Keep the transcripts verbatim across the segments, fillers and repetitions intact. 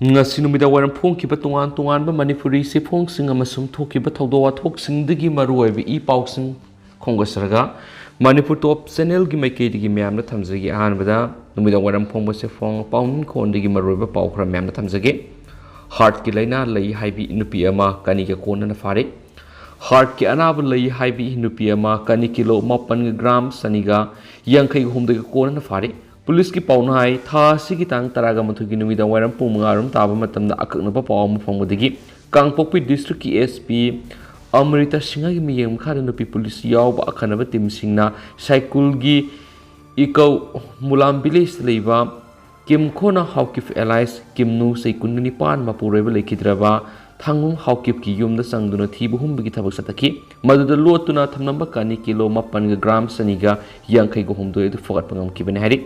ꯉꯁꯤ ꯅꯨꯃꯤꯗꯥꯡ ꯋꯥꯏꯔꯝ ꯐꯣꯡꯈꯤꯕ ꯇꯣꯉꯥꯟ ꯇꯣꯉꯥꯟꯕ ꯃꯅꯤꯄꯨꯔꯤ ꯆꯦꯐꯣꯡꯁꯤꯡ ꯑꯃꯁꯨꯡ ꯊꯣꯛꯈꯤꯕ ꯊꯧꯗꯣꯛ ꯋꯥꯊꯣꯛꯁꯤꯡꯗꯒꯤ ꯃꯔꯨꯑꯣꯏꯕ ꯏ ꯄꯥꯎꯁꯤꯡ ꯈꯣꯝꯒꯠꯆꯔꯒ, ꯃꯅꯤꯄꯨꯔ ꯇꯣꯞ ꯆꯦꯅꯦꯜꯒꯤ ꯃꯥꯏꯀꯩꯗꯒꯤ ꯃꯌꯥꯝꯗ ꯊꯝꯖꯒꯦ꯫ ꯑꯍꯥꯟꯕꯗ ꯅꯨꯃꯤꯗꯥꯡ ꯋꯥꯏꯔꯝ ꯐꯣꯡꯕ ꯆꯦꯐꯣꯡ ꯄꯥꯎꯅꯨꯡꯈꯣꯟꯗꯒꯤ ꯃꯔꯨꯑꯣꯏꯕ ꯄꯥꯎ ꯈꯔ ꯃꯌꯥꯝꯗ ꯊꯝꯖꯒꯦ꯫ ꯍꯥꯔꯠꯀꯤ ꯂꯥꯏꯅꯥ ꯂꯩ ꯍꯥꯏꯕꯤ ꯅꯨꯄꯤ ꯑꯃ ꯀꯅꯤꯒ ꯀꯣꯟꯅꯅ ꯐꯥꯔꯦ꯫ ꯍꯥꯔꯠꯀꯤ ꯑꯅꯥꯕ ꯂꯩ ꯍꯥꯏꯕꯤ ꯅꯨꯄꯤ ꯑꯃ ꯀꯅꯤ ꯀꯤꯂꯣ ꯃꯥꯄꯟꯒ ꯒ꯭ꯔꯥꯝ ꯆꯅꯤꯒ ꯌꯥꯡꯈꯩꯒ ꯍꯨꯝꯗꯣꯏꯒ ꯀꯣꯟꯅꯅ ꯐꯥꯔꯦ꯫ ꯄꯨꯂꯤꯁꯀꯤ ꯄꯥꯎꯅ ꯍꯥꯏ, ꯊꯥ ꯑꯁꯤꯒꯤ ꯇꯥꯡ ꯇꯔꯥꯒ ꯃꯥꯊꯣꯏꯒꯤ ꯅꯨꯃꯤꯗꯥꯡ ꯋꯥꯏꯔꯝ ꯄꯨꯡ ꯃꯉꯥ ꯔꯣꯝ ꯇꯥꯕ ꯃꯇꯝꯗ ꯑꯀꯛꯅꯕ ꯄꯥꯎ ꯑꯃ ꯐꯪꯕꯗꯒꯤ ꯀꯥꯡꯄꯣꯛꯄꯤ ꯗꯤꯁꯇ꯭ꯔꯤꯛꯀꯤ ꯑꯦꯁ ꯄꯤ ꯑꯃ꯭ꯔꯤꯇꯥ ꯁꯤꯡꯍꯒꯤ ꯃꯤꯠꯌꯦꯡ ꯃꯈꯥꯗ ꯅꯨꯄꯤ ꯄꯨꯂꯤꯁ ꯌꯥꯎꯕ ꯑꯈꯟꯅꯕ ꯇꯤꯝꯁꯤꯡꯅ ꯁꯥꯏꯀꯨꯜꯒꯤ ꯏꯀꯧ ꯃꯨꯂꯥꯝ ꯚꯤꯂꯦꯖꯇ ꯂꯩꯕ ꯀꯤꯝꯈꯣꯅ ꯍꯥꯎꯀꯤꯞ ꯑꯦꯂꯥꯏꯁ ꯀꯤꯝꯅꯨ ꯆꯍꯤ ꯀꯨꯟꯅꯤꯄꯥꯟ ꯃꯄꯨꯔꯣꯏꯕ ꯂꯩꯈꯤꯗ꯭ꯔꯕ ꯊꯥꯡꯉꯨꯝ ꯍꯥꯎꯀꯤꯞꯀꯤ ꯌꯨꯝꯗ ꯆꯪꯗꯨꯅ ꯊꯤꯕ ꯍꯨꯝꯕꯒꯤ ꯊꯕꯛ ꯆꯠꯊꯈꯤ꯫ ꯃꯗꯨꯗ ꯂꯣꯠꯇꯨꯅ ꯊꯝꯂꯝꯕ ꯀꯅꯤ ꯀꯤꯂꯣ ꯃꯥꯄꯟꯒ ꯒ꯭ꯔꯥꯝ ꯆꯅꯤꯒ ꯌꯥꯡꯈꯩꯒ ꯍꯨꯝꯗꯣꯏ ꯑꯗꯨ ꯐꯒꯠꯄ ꯉꯝꯈꯤꯕꯅꯤ ꯍꯥꯏꯔꯤ꯫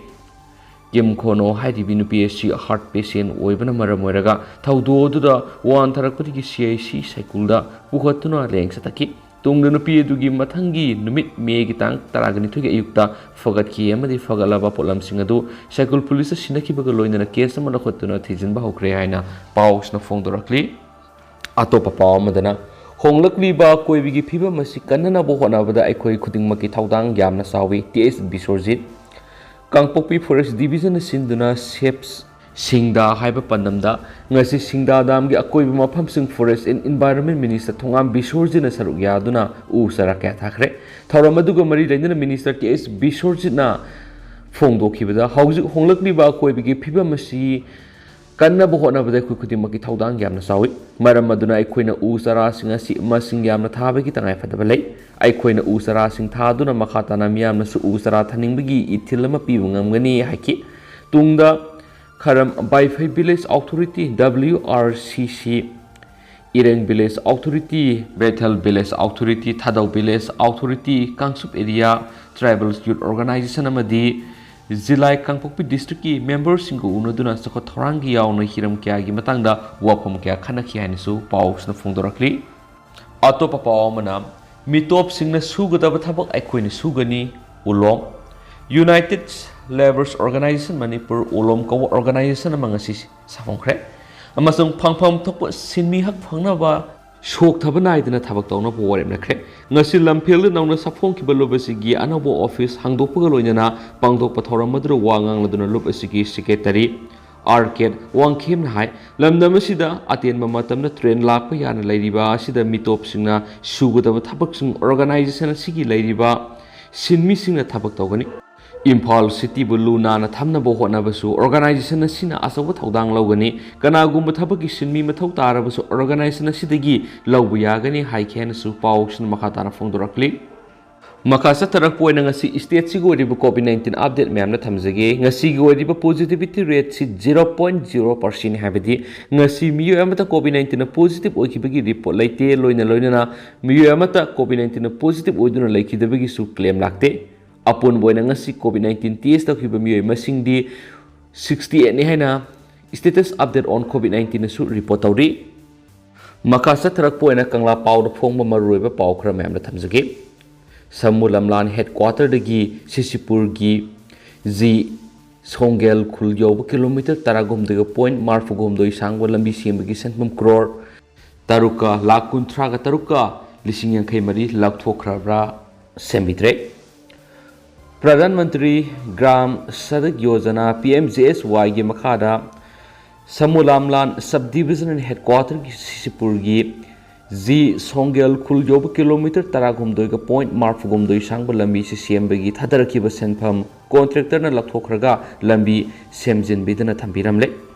ꯀꯤꯝ ꯈꯣꯅꯣ ꯍꯥꯏꯔꯤꯕꯤ ꯅꯨꯄꯤ ꯑꯁꯤ ꯍꯥꯔꯠ ꯄꯦꯁꯦꯟ ꯑꯣꯏꯕꯅ ꯃꯔꯝ ꯑꯣꯏꯔꯒ ꯊꯧꯗꯣꯛ ꯑꯗꯨꯗ ꯋꯥꯟꯊꯔꯛꯄꯗꯒꯤ ꯁꯤ ꯑꯥꯏ ꯁꯤ ꯁꯥꯏꯀꯨꯜꯗ ꯄꯨꯈꯠꯇꯨꯅ ꯂꯥꯌꯦꯡ ꯆꯠꯊꯈꯤ꯫ ꯇꯨꯡꯗ ꯅꯨꯄꯤ ꯑꯗꯨꯒꯤ ꯃꯊꯪꯒꯤ ꯅꯨꯃꯤꯠ ꯃꯦꯒꯤ ꯇꯥꯡ ꯇꯔꯥꯒ ꯅꯤꯊꯣꯏꯒꯤ ꯑꯌꯨꯛꯇ ꯐꯒꯠꯈꯤ ꯑꯃꯗꯤ ꯐꯒꯠꯂꯕ ꯄꯣꯠꯂꯝꯁꯤꯡ ꯑꯗꯨ ꯁꯥꯏꯀꯨꯜ ꯄꯨꯂꯤꯁꯇ ꯁꯤꯟꯅꯈꯤꯕꯒ ꯂꯣꯏꯅꯅ ꯀꯦꯁ ꯑꯃ ꯂꯧꯈꯠꯇꯨꯅ ꯊꯤꯖꯤꯟꯕ ꯍꯧꯈ꯭ꯔꯦ ꯍꯥꯏꯅ ꯄꯥꯎꯁꯤꯅ ꯐꯣꯡꯗꯣꯔꯛꯂꯤ꯫ ꯑꯇꯣꯞꯄ ꯄꯥꯎ ꯑꯃꯗꯅ, ꯍꯣꯡꯂꯛꯂꯤꯕ ꯑꯀꯣꯏꯕꯒꯤ ꯐꯤꯕꯝ ꯑꯁꯤ ꯀꯟꯅꯅꯕ ꯍꯣꯠꯅꯕꯗ ꯑꯩꯈꯣꯏ ꯈꯨꯗꯤꯡꯃꯛꯀꯤ ꯊꯧꯗꯥꯡ ꯌꯥꯝꯅ ꯆꯥꯎꯏ, ꯇꯤ ꯑꯦꯁ ꯕꯤꯁ꯭ꯋꯔꯖꯤꯠ꯫ ꯀꯥꯡꯄꯣꯛꯄꯤ ꯐꯣꯔꯦꯁ ꯗꯤꯕꯤꯖꯟꯅ ꯁꯤꯟꯗꯨꯅ ꯁꯦꯞꯁ ꯁꯤꯡꯗꯥ ꯍꯥꯏꯕ ꯄꯟꯗꯝꯗ ꯉꯁꯤ ꯁꯤꯡꯗꯥ ꯗꯥꯝꯒꯤ ꯑꯀꯣꯏꯕ ꯃꯐꯝꯁꯤꯡ ꯐꯣꯔꯦꯁ ꯑꯦꯟ ꯏꯟꯚꯥꯏꯔꯣꯟꯃꯦꯟ ꯃꯤꯅꯤꯁꯇꯔ ꯊꯣꯉꯥꯝ ꯕꯤꯁ꯭ꯋꯔꯖꯤꯠꯅ ꯁꯔꯨꯛ ꯌꯥꯗꯨꯅ ꯎ ꯆꯥꯔꯥ ꯀꯌꯥ ꯊꯥꯈ꯭ꯔꯦ꯫ ꯊꯧꯔꯝ ꯑꯗꯨꯒ ꯃꯔꯤ ꯂꯩꯅꯅ ꯃꯤꯅꯤꯁꯇꯔ ꯇꯤ ꯑꯦꯁ ꯕꯤꯁ꯭ꯋꯔꯖꯤꯠꯅ ꯐꯣꯡꯗꯣꯛꯈꯤꯕꯗ, ꯍꯧꯖꯤꯛ ꯍꯣꯡꯂꯛꯂꯤꯕ ꯑꯀꯣꯏꯕꯒꯤ ꯐꯤꯕꯝ ꯑꯁꯤ ꯀꯟꯅꯕ ꯍꯣꯠꯅꯕꯗ ꯑꯩꯈꯣꯏ ꯈꯨꯗꯤꯡꯃꯛꯀꯤ ꯊꯧꯗꯥꯡ ꯌꯥꯝꯅ ꯆꯥꯎꯏ꯫ ꯃꯔꯝ ꯑꯗꯨꯅ ꯑꯩꯈꯣꯏꯅ ꯎ ꯆꯥꯔꯥꯁꯤꯡ ꯑꯁꯤ ꯃꯁꯤꯡ ꯌꯥꯝꯅ ꯊꯥꯕꯒꯤ ꯇꯉꯥꯏꯐꯗꯕ ꯂꯩ꯫ ꯑꯩꯈꯣꯏꯅ ꯎ ꯆꯥꯔꯥꯁꯤꯡ ꯊꯥꯗꯨꯅ ꯃꯈꯥ ꯇꯥꯅ ꯃꯤꯌꯥꯝꯅꯁꯨ ꯎ ꯆꯥꯔꯥ ꯊꯥꯅꯤꯡꯕꯒꯤ ꯏꯊꯤꯜ ꯑꯃ ꯄꯤꯕ ꯉꯝꯒꯅꯤ ꯍꯥꯏꯈꯤ꯫ ꯇꯨꯡꯗ Kharam Baiphei village authority, W R C C, Ireng village authority, Bethel village authority, Thadou village authority, Kangchup area tribal youth organisation ꯑꯃꯗꯤ ꯖꯤꯂꯥꯏ ꯀꯥꯡꯄꯣꯛꯄꯤ ꯗꯤꯁꯇ꯭ꯔꯤꯛꯀꯤ ꯃꯦꯝꯕꯔꯁꯤꯡꯒ ꯎꯅꯗꯨꯅ ꯆꯥꯎꯈꯠ ꯊꯧꯔꯥꯡꯒꯤ ꯌꯥꯎꯅ ꯍꯤꯔꯝ ꯀꯌꯥꯒꯤ ꯃꯇꯥꯡꯗ ꯋꯥꯐꯝ ꯀꯌꯥ ꯈꯟꯅꯈꯤ ꯍꯥꯏꯅꯁꯨ ꯄꯥꯎꯁꯤꯅ ꯐꯣꯡꯗꯣꯔꯛꯂꯤ꯫ ꯑꯇꯣꯞꯄ ꯄꯥꯎ ꯑꯃꯅ, ꯃꯤꯇꯣꯞꯁꯤꯡꯅ ꯁꯨꯒꯗꯕ ꯊꯕꯛ ꯑꯩꯈꯣꯏꯅ ꯁꯨꯒꯅꯤ, ꯎꯂꯣꯝ꯫ ꯌꯨꯅꯥꯏꯇꯦꯗ ꯂꯦꯕꯔꯁ ꯑꯣꯔꯒꯅꯥꯏꯖꯦꯁꯟ ꯃꯅꯤꯄꯨꯔ, ꯎꯂꯣꯝ ꯀꯧꯕ ꯑꯣꯔꯒꯅꯥꯏꯖꯦꯁꯟ ꯑꯃ ꯉꯁꯤ ꯁꯥꯐꯣꯡꯈ꯭ꯔꯦ꯫ ꯑꯃꯁꯨꯡ ꯐꯪꯐꯝ ꯊꯣꯛꯄ ꯁꯤꯟꯃꯤ ꯍꯛ ꯐꯪꯅꯕ ꯁꯣꯛꯊꯕ ꯅꯥꯏꯗꯅ ꯊꯕꯛ ꯇꯧꯅꯕ ꯋꯥꯔꯦꯞꯅꯈ꯭ꯔꯦ꯫ ꯉꯁꯤ ꯂꯝꯐꯦꯜꯗ ꯅꯧꯅ ꯁꯥꯐꯣꯡꯈꯤꯕ ꯂꯨꯞ ꯑꯁꯤꯒꯤ ꯑꯅꯧꯕ ꯑꯣꯐꯤꯁ ꯍꯥꯡꯗꯣꯛꯄꯒ ꯂꯣꯏꯅꯅ ꯄꯥꯡꯊꯣꯛꯄ ꯊꯧꯔꯝ ꯑꯗꯨꯗ ꯋꯥ ꯉꯥꯡꯂꯗꯨꯅ ꯂꯨꯞ ꯑꯁꯤꯒꯤ ꯁꯦꯀ꯭ꯔꯦꯇꯔꯤ ꯑꯥꯔ ꯀꯦ ꯋꯥꯡꯈꯦꯝꯅ ꯍꯥꯏ, ꯂꯝꯗꯝ ꯑꯁꯤꯗ ꯑꯇꯦꯟꯕ ꯃꯇꯝꯗ ꯇ꯭ꯔꯦꯟ ꯂꯥꯛꯄ ꯌꯥꯅ ꯂꯩꯔꯤꯕ ꯑꯁꯤꯗ ꯃꯤꯇꯣꯞꯁꯤꯡꯅ ꯁꯨꯒꯗꯕ ꯊꯕꯛꯁꯤꯡ ꯑꯣꯔꯒꯅꯥꯏꯖꯦꯁꯟ ꯑꯁꯤꯒꯤ ꯂꯩꯔꯤꯕ ꯁꯤꯟꯃꯤꯁꯤꯡꯅ ꯊꯕꯛ ꯇꯧꯒꯅꯤ꯫ ꯏꯝꯐꯥꯜ ꯁꯤꯇꯤꯕꯨ ꯂꯨ ꯅꯥꯟꯅ ꯊꯝꯅꯕ ꯍꯣꯠꯅꯕꯁꯨ ꯑꯣꯔꯒꯅꯥꯏꯖꯦꯁꯟ ꯑꯁꯤꯅ ꯑꯆꯧꯕ ꯊꯧꯗꯥꯡ ꯂꯧꯒꯅꯤ꯫ ꯀꯅꯥꯒꯨꯝꯕ ꯊꯕꯛꯀꯤ ꯁꯤꯟꯃꯤ ꯃꯊꯧ ꯇꯥꯔꯕꯁꯨ ꯑꯣꯔꯒꯅꯥꯏꯖꯦꯁꯟ ꯑꯁꯤꯗꯒꯤ ꯂꯧꯕ ꯌꯥꯒꯅꯤ ꯍꯥꯏꯈꯤ ꯍꯥꯏꯅꯁꯨ ꯄꯥꯎꯁꯤꯅ ꯃꯈꯥ ꯇꯥꯅ ꯐꯣꯡꯗꯣꯔꯛꯂꯤ꯫ ꯃꯈꯥ ꯆꯠꯊꯔꯛꯄ ꯑꯣꯏꯅ ꯉꯁꯤ ꯁ꯭ꯇꯦꯠꯁꯤꯒꯤ ꯑꯣꯏꯔꯤꯕ ꯀꯣꯚꯤꯗ ꯅꯥꯏꯟꯇꯤꯟ ꯑꯞꯗꯦꯠ ꯃꯌꯥꯝꯅ ꯊꯝꯖꯒꯦ꯫ ꯉꯁꯤꯒꯤ ꯑꯣꯏꯔꯤꯕ ꯄꯣꯖꯤꯇꯤꯚꯤꯇꯤ ꯔꯦꯠꯁꯤ ꯖꯤꯔꯣ ꯄꯣꯏꯟꯠ ꯖꯤꯔꯣ ꯄꯥꯔꯁꯦꯟꯅꯤ, ꯍꯥꯏꯕꯗꯤ ꯉꯁꯤ ꯃꯤꯑꯣꯏ ꯑꯃꯠꯇ ꯀꯣꯚꯤꯗ ꯅꯥꯏꯟꯇꯤꯟꯅ ꯄꯣꯖꯤꯇꯤꯚ ꯑꯣꯏꯈꯤꯕꯒꯤ ꯔꯤꯄꯣꯔꯠ ꯂꯩꯇꯦ꯫ ꯂꯣꯏꯅ ꯂꯣꯏꯅꯅ ꯃꯤꯑꯣꯏ ꯑꯃꯠꯇ ꯀꯣꯚꯤꯗ ꯅꯥꯏꯟꯇꯤꯟꯅ ꯄꯣꯖꯤꯇꯤꯚ ꯑꯣꯏꯗꯨꯅ ꯂꯩꯈꯤꯗꯕꯒꯤꯁꯨ ꯀ꯭ꯂꯦꯝ ꯂꯥꯛꯇꯦ꯫ ꯑꯄꯨꯟꯕ ꯑꯣꯏꯅ ꯉꯁꯤ ꯀꯣꯚꯤꯗ ꯅꯥꯏꯟꯇꯤꯟ ꯇꯦꯁ ꯇꯧꯈꯤꯕ ꯃꯤꯑꯣꯏ ꯃꯁꯤꯡꯗꯤ ꯁꯤꯛꯁꯇꯤ ꯑꯩꯠꯅꯤ ꯍꯥꯏꯅ Status Update on COVID nineteen ꯑꯁꯨ ꯔꯤꯄꯣꯔꯠ ꯇꯧꯔꯤ꯫ ꯃꯈꯥ ꯆꯠꯊꯔꯛꯄ ꯑꯣꯏꯅ ꯀꯪꯂꯥ ꯄꯥꯎꯗ ꯐꯣꯡꯕ ꯃꯔꯨꯑꯣꯏꯕ ꯄꯥꯎ ꯈꯔ ꯃꯌꯥꯝꯅ ꯊꯝꯖꯒꯦ꯫ ꯁꯃꯨ ꯂꯝꯂꯥꯟ ꯍꯦꯗꯀ꯭ꯋꯥꯇꯔꯗꯒꯤ ꯁꯤꯁꯤꯄꯨꯔꯒꯤ ꯖꯤ ꯁꯣꯡꯒꯦꯜ ꯈꯨꯜ ꯌꯧꯕ ꯀꯤꯂꯣꯃꯤꯇꯔ ꯇꯔꯥꯍꯨꯝꯗꯣꯏꯒ ꯄꯣꯏꯟꯠ ꯃꯔꯤꯐꯨꯍꯨꯝꯗꯣꯏ ꯁꯥꯡꯕ ꯂꯝꯕꯤ ꯁꯦꯝꯕꯒꯤ ꯁꯦꯟꯐꯝ ꯀ꯭ꯔꯣꯔ ꯇꯔꯨꯛꯀ ꯂꯥꯈ ꯀꯨꯟꯊ꯭ꯔꯥꯒ ꯇꯔꯨꯛꯀ ꯂꯤꯁꯤꯡ ꯌꯥꯡꯈꯩ ꯃꯔꯤ ꯂꯧꯊꯣꯛꯈ꯭ꯔꯕ꯭ꯔꯥ ꯁꯦꯝꯕꯤꯗ꯭ꯔꯦ꯫ Pradhan Mantri Gram Sadak Yojana, P M J S ꯋꯥꯏꯒꯤ ꯃꯈꯥꯗ ꯁꯃꯨꯂꯥꯝꯂꯥꯟ ꯁꯕ ꯗꯤꯕꯤꯖꯅꯦꯜ ꯍꯦꯗꯀ꯭ꯋꯥꯇꯔꯒꯤ ꯁꯤꯁꯤꯄꯨꯔꯒꯤ ꯖꯤ ꯁꯣꯡꯒꯦꯜ ꯈꯨꯜ ꯌꯧꯕ ꯀꯤꯂꯣꯃꯤꯇꯔ ꯇꯔꯥꯍꯨꯝꯗꯣꯏꯒ ꯄꯣꯏꯟꯠ ꯃꯔꯤꯐꯨꯍꯨꯝꯗꯣꯏ ꯁꯥꯡꯕ ꯂꯝꯕꯤꯁꯤ ꯁꯦꯝꯕꯒꯤ ꯊꯥꯗꯔꯛꯈꯤꯕ ꯁꯦꯟꯐꯝ ꯀꯣꯟꯇ꯭ꯔꯦꯛꯇꯔꯅ ꯂꯧꯊꯣꯛꯈ꯭ꯔꯒ ꯂꯝꯕꯤ ꯁꯦꯝꯖꯤꯟꯕꯤꯗꯅ ꯊꯝꯕꯤꯔꯝꯂꯦ꯫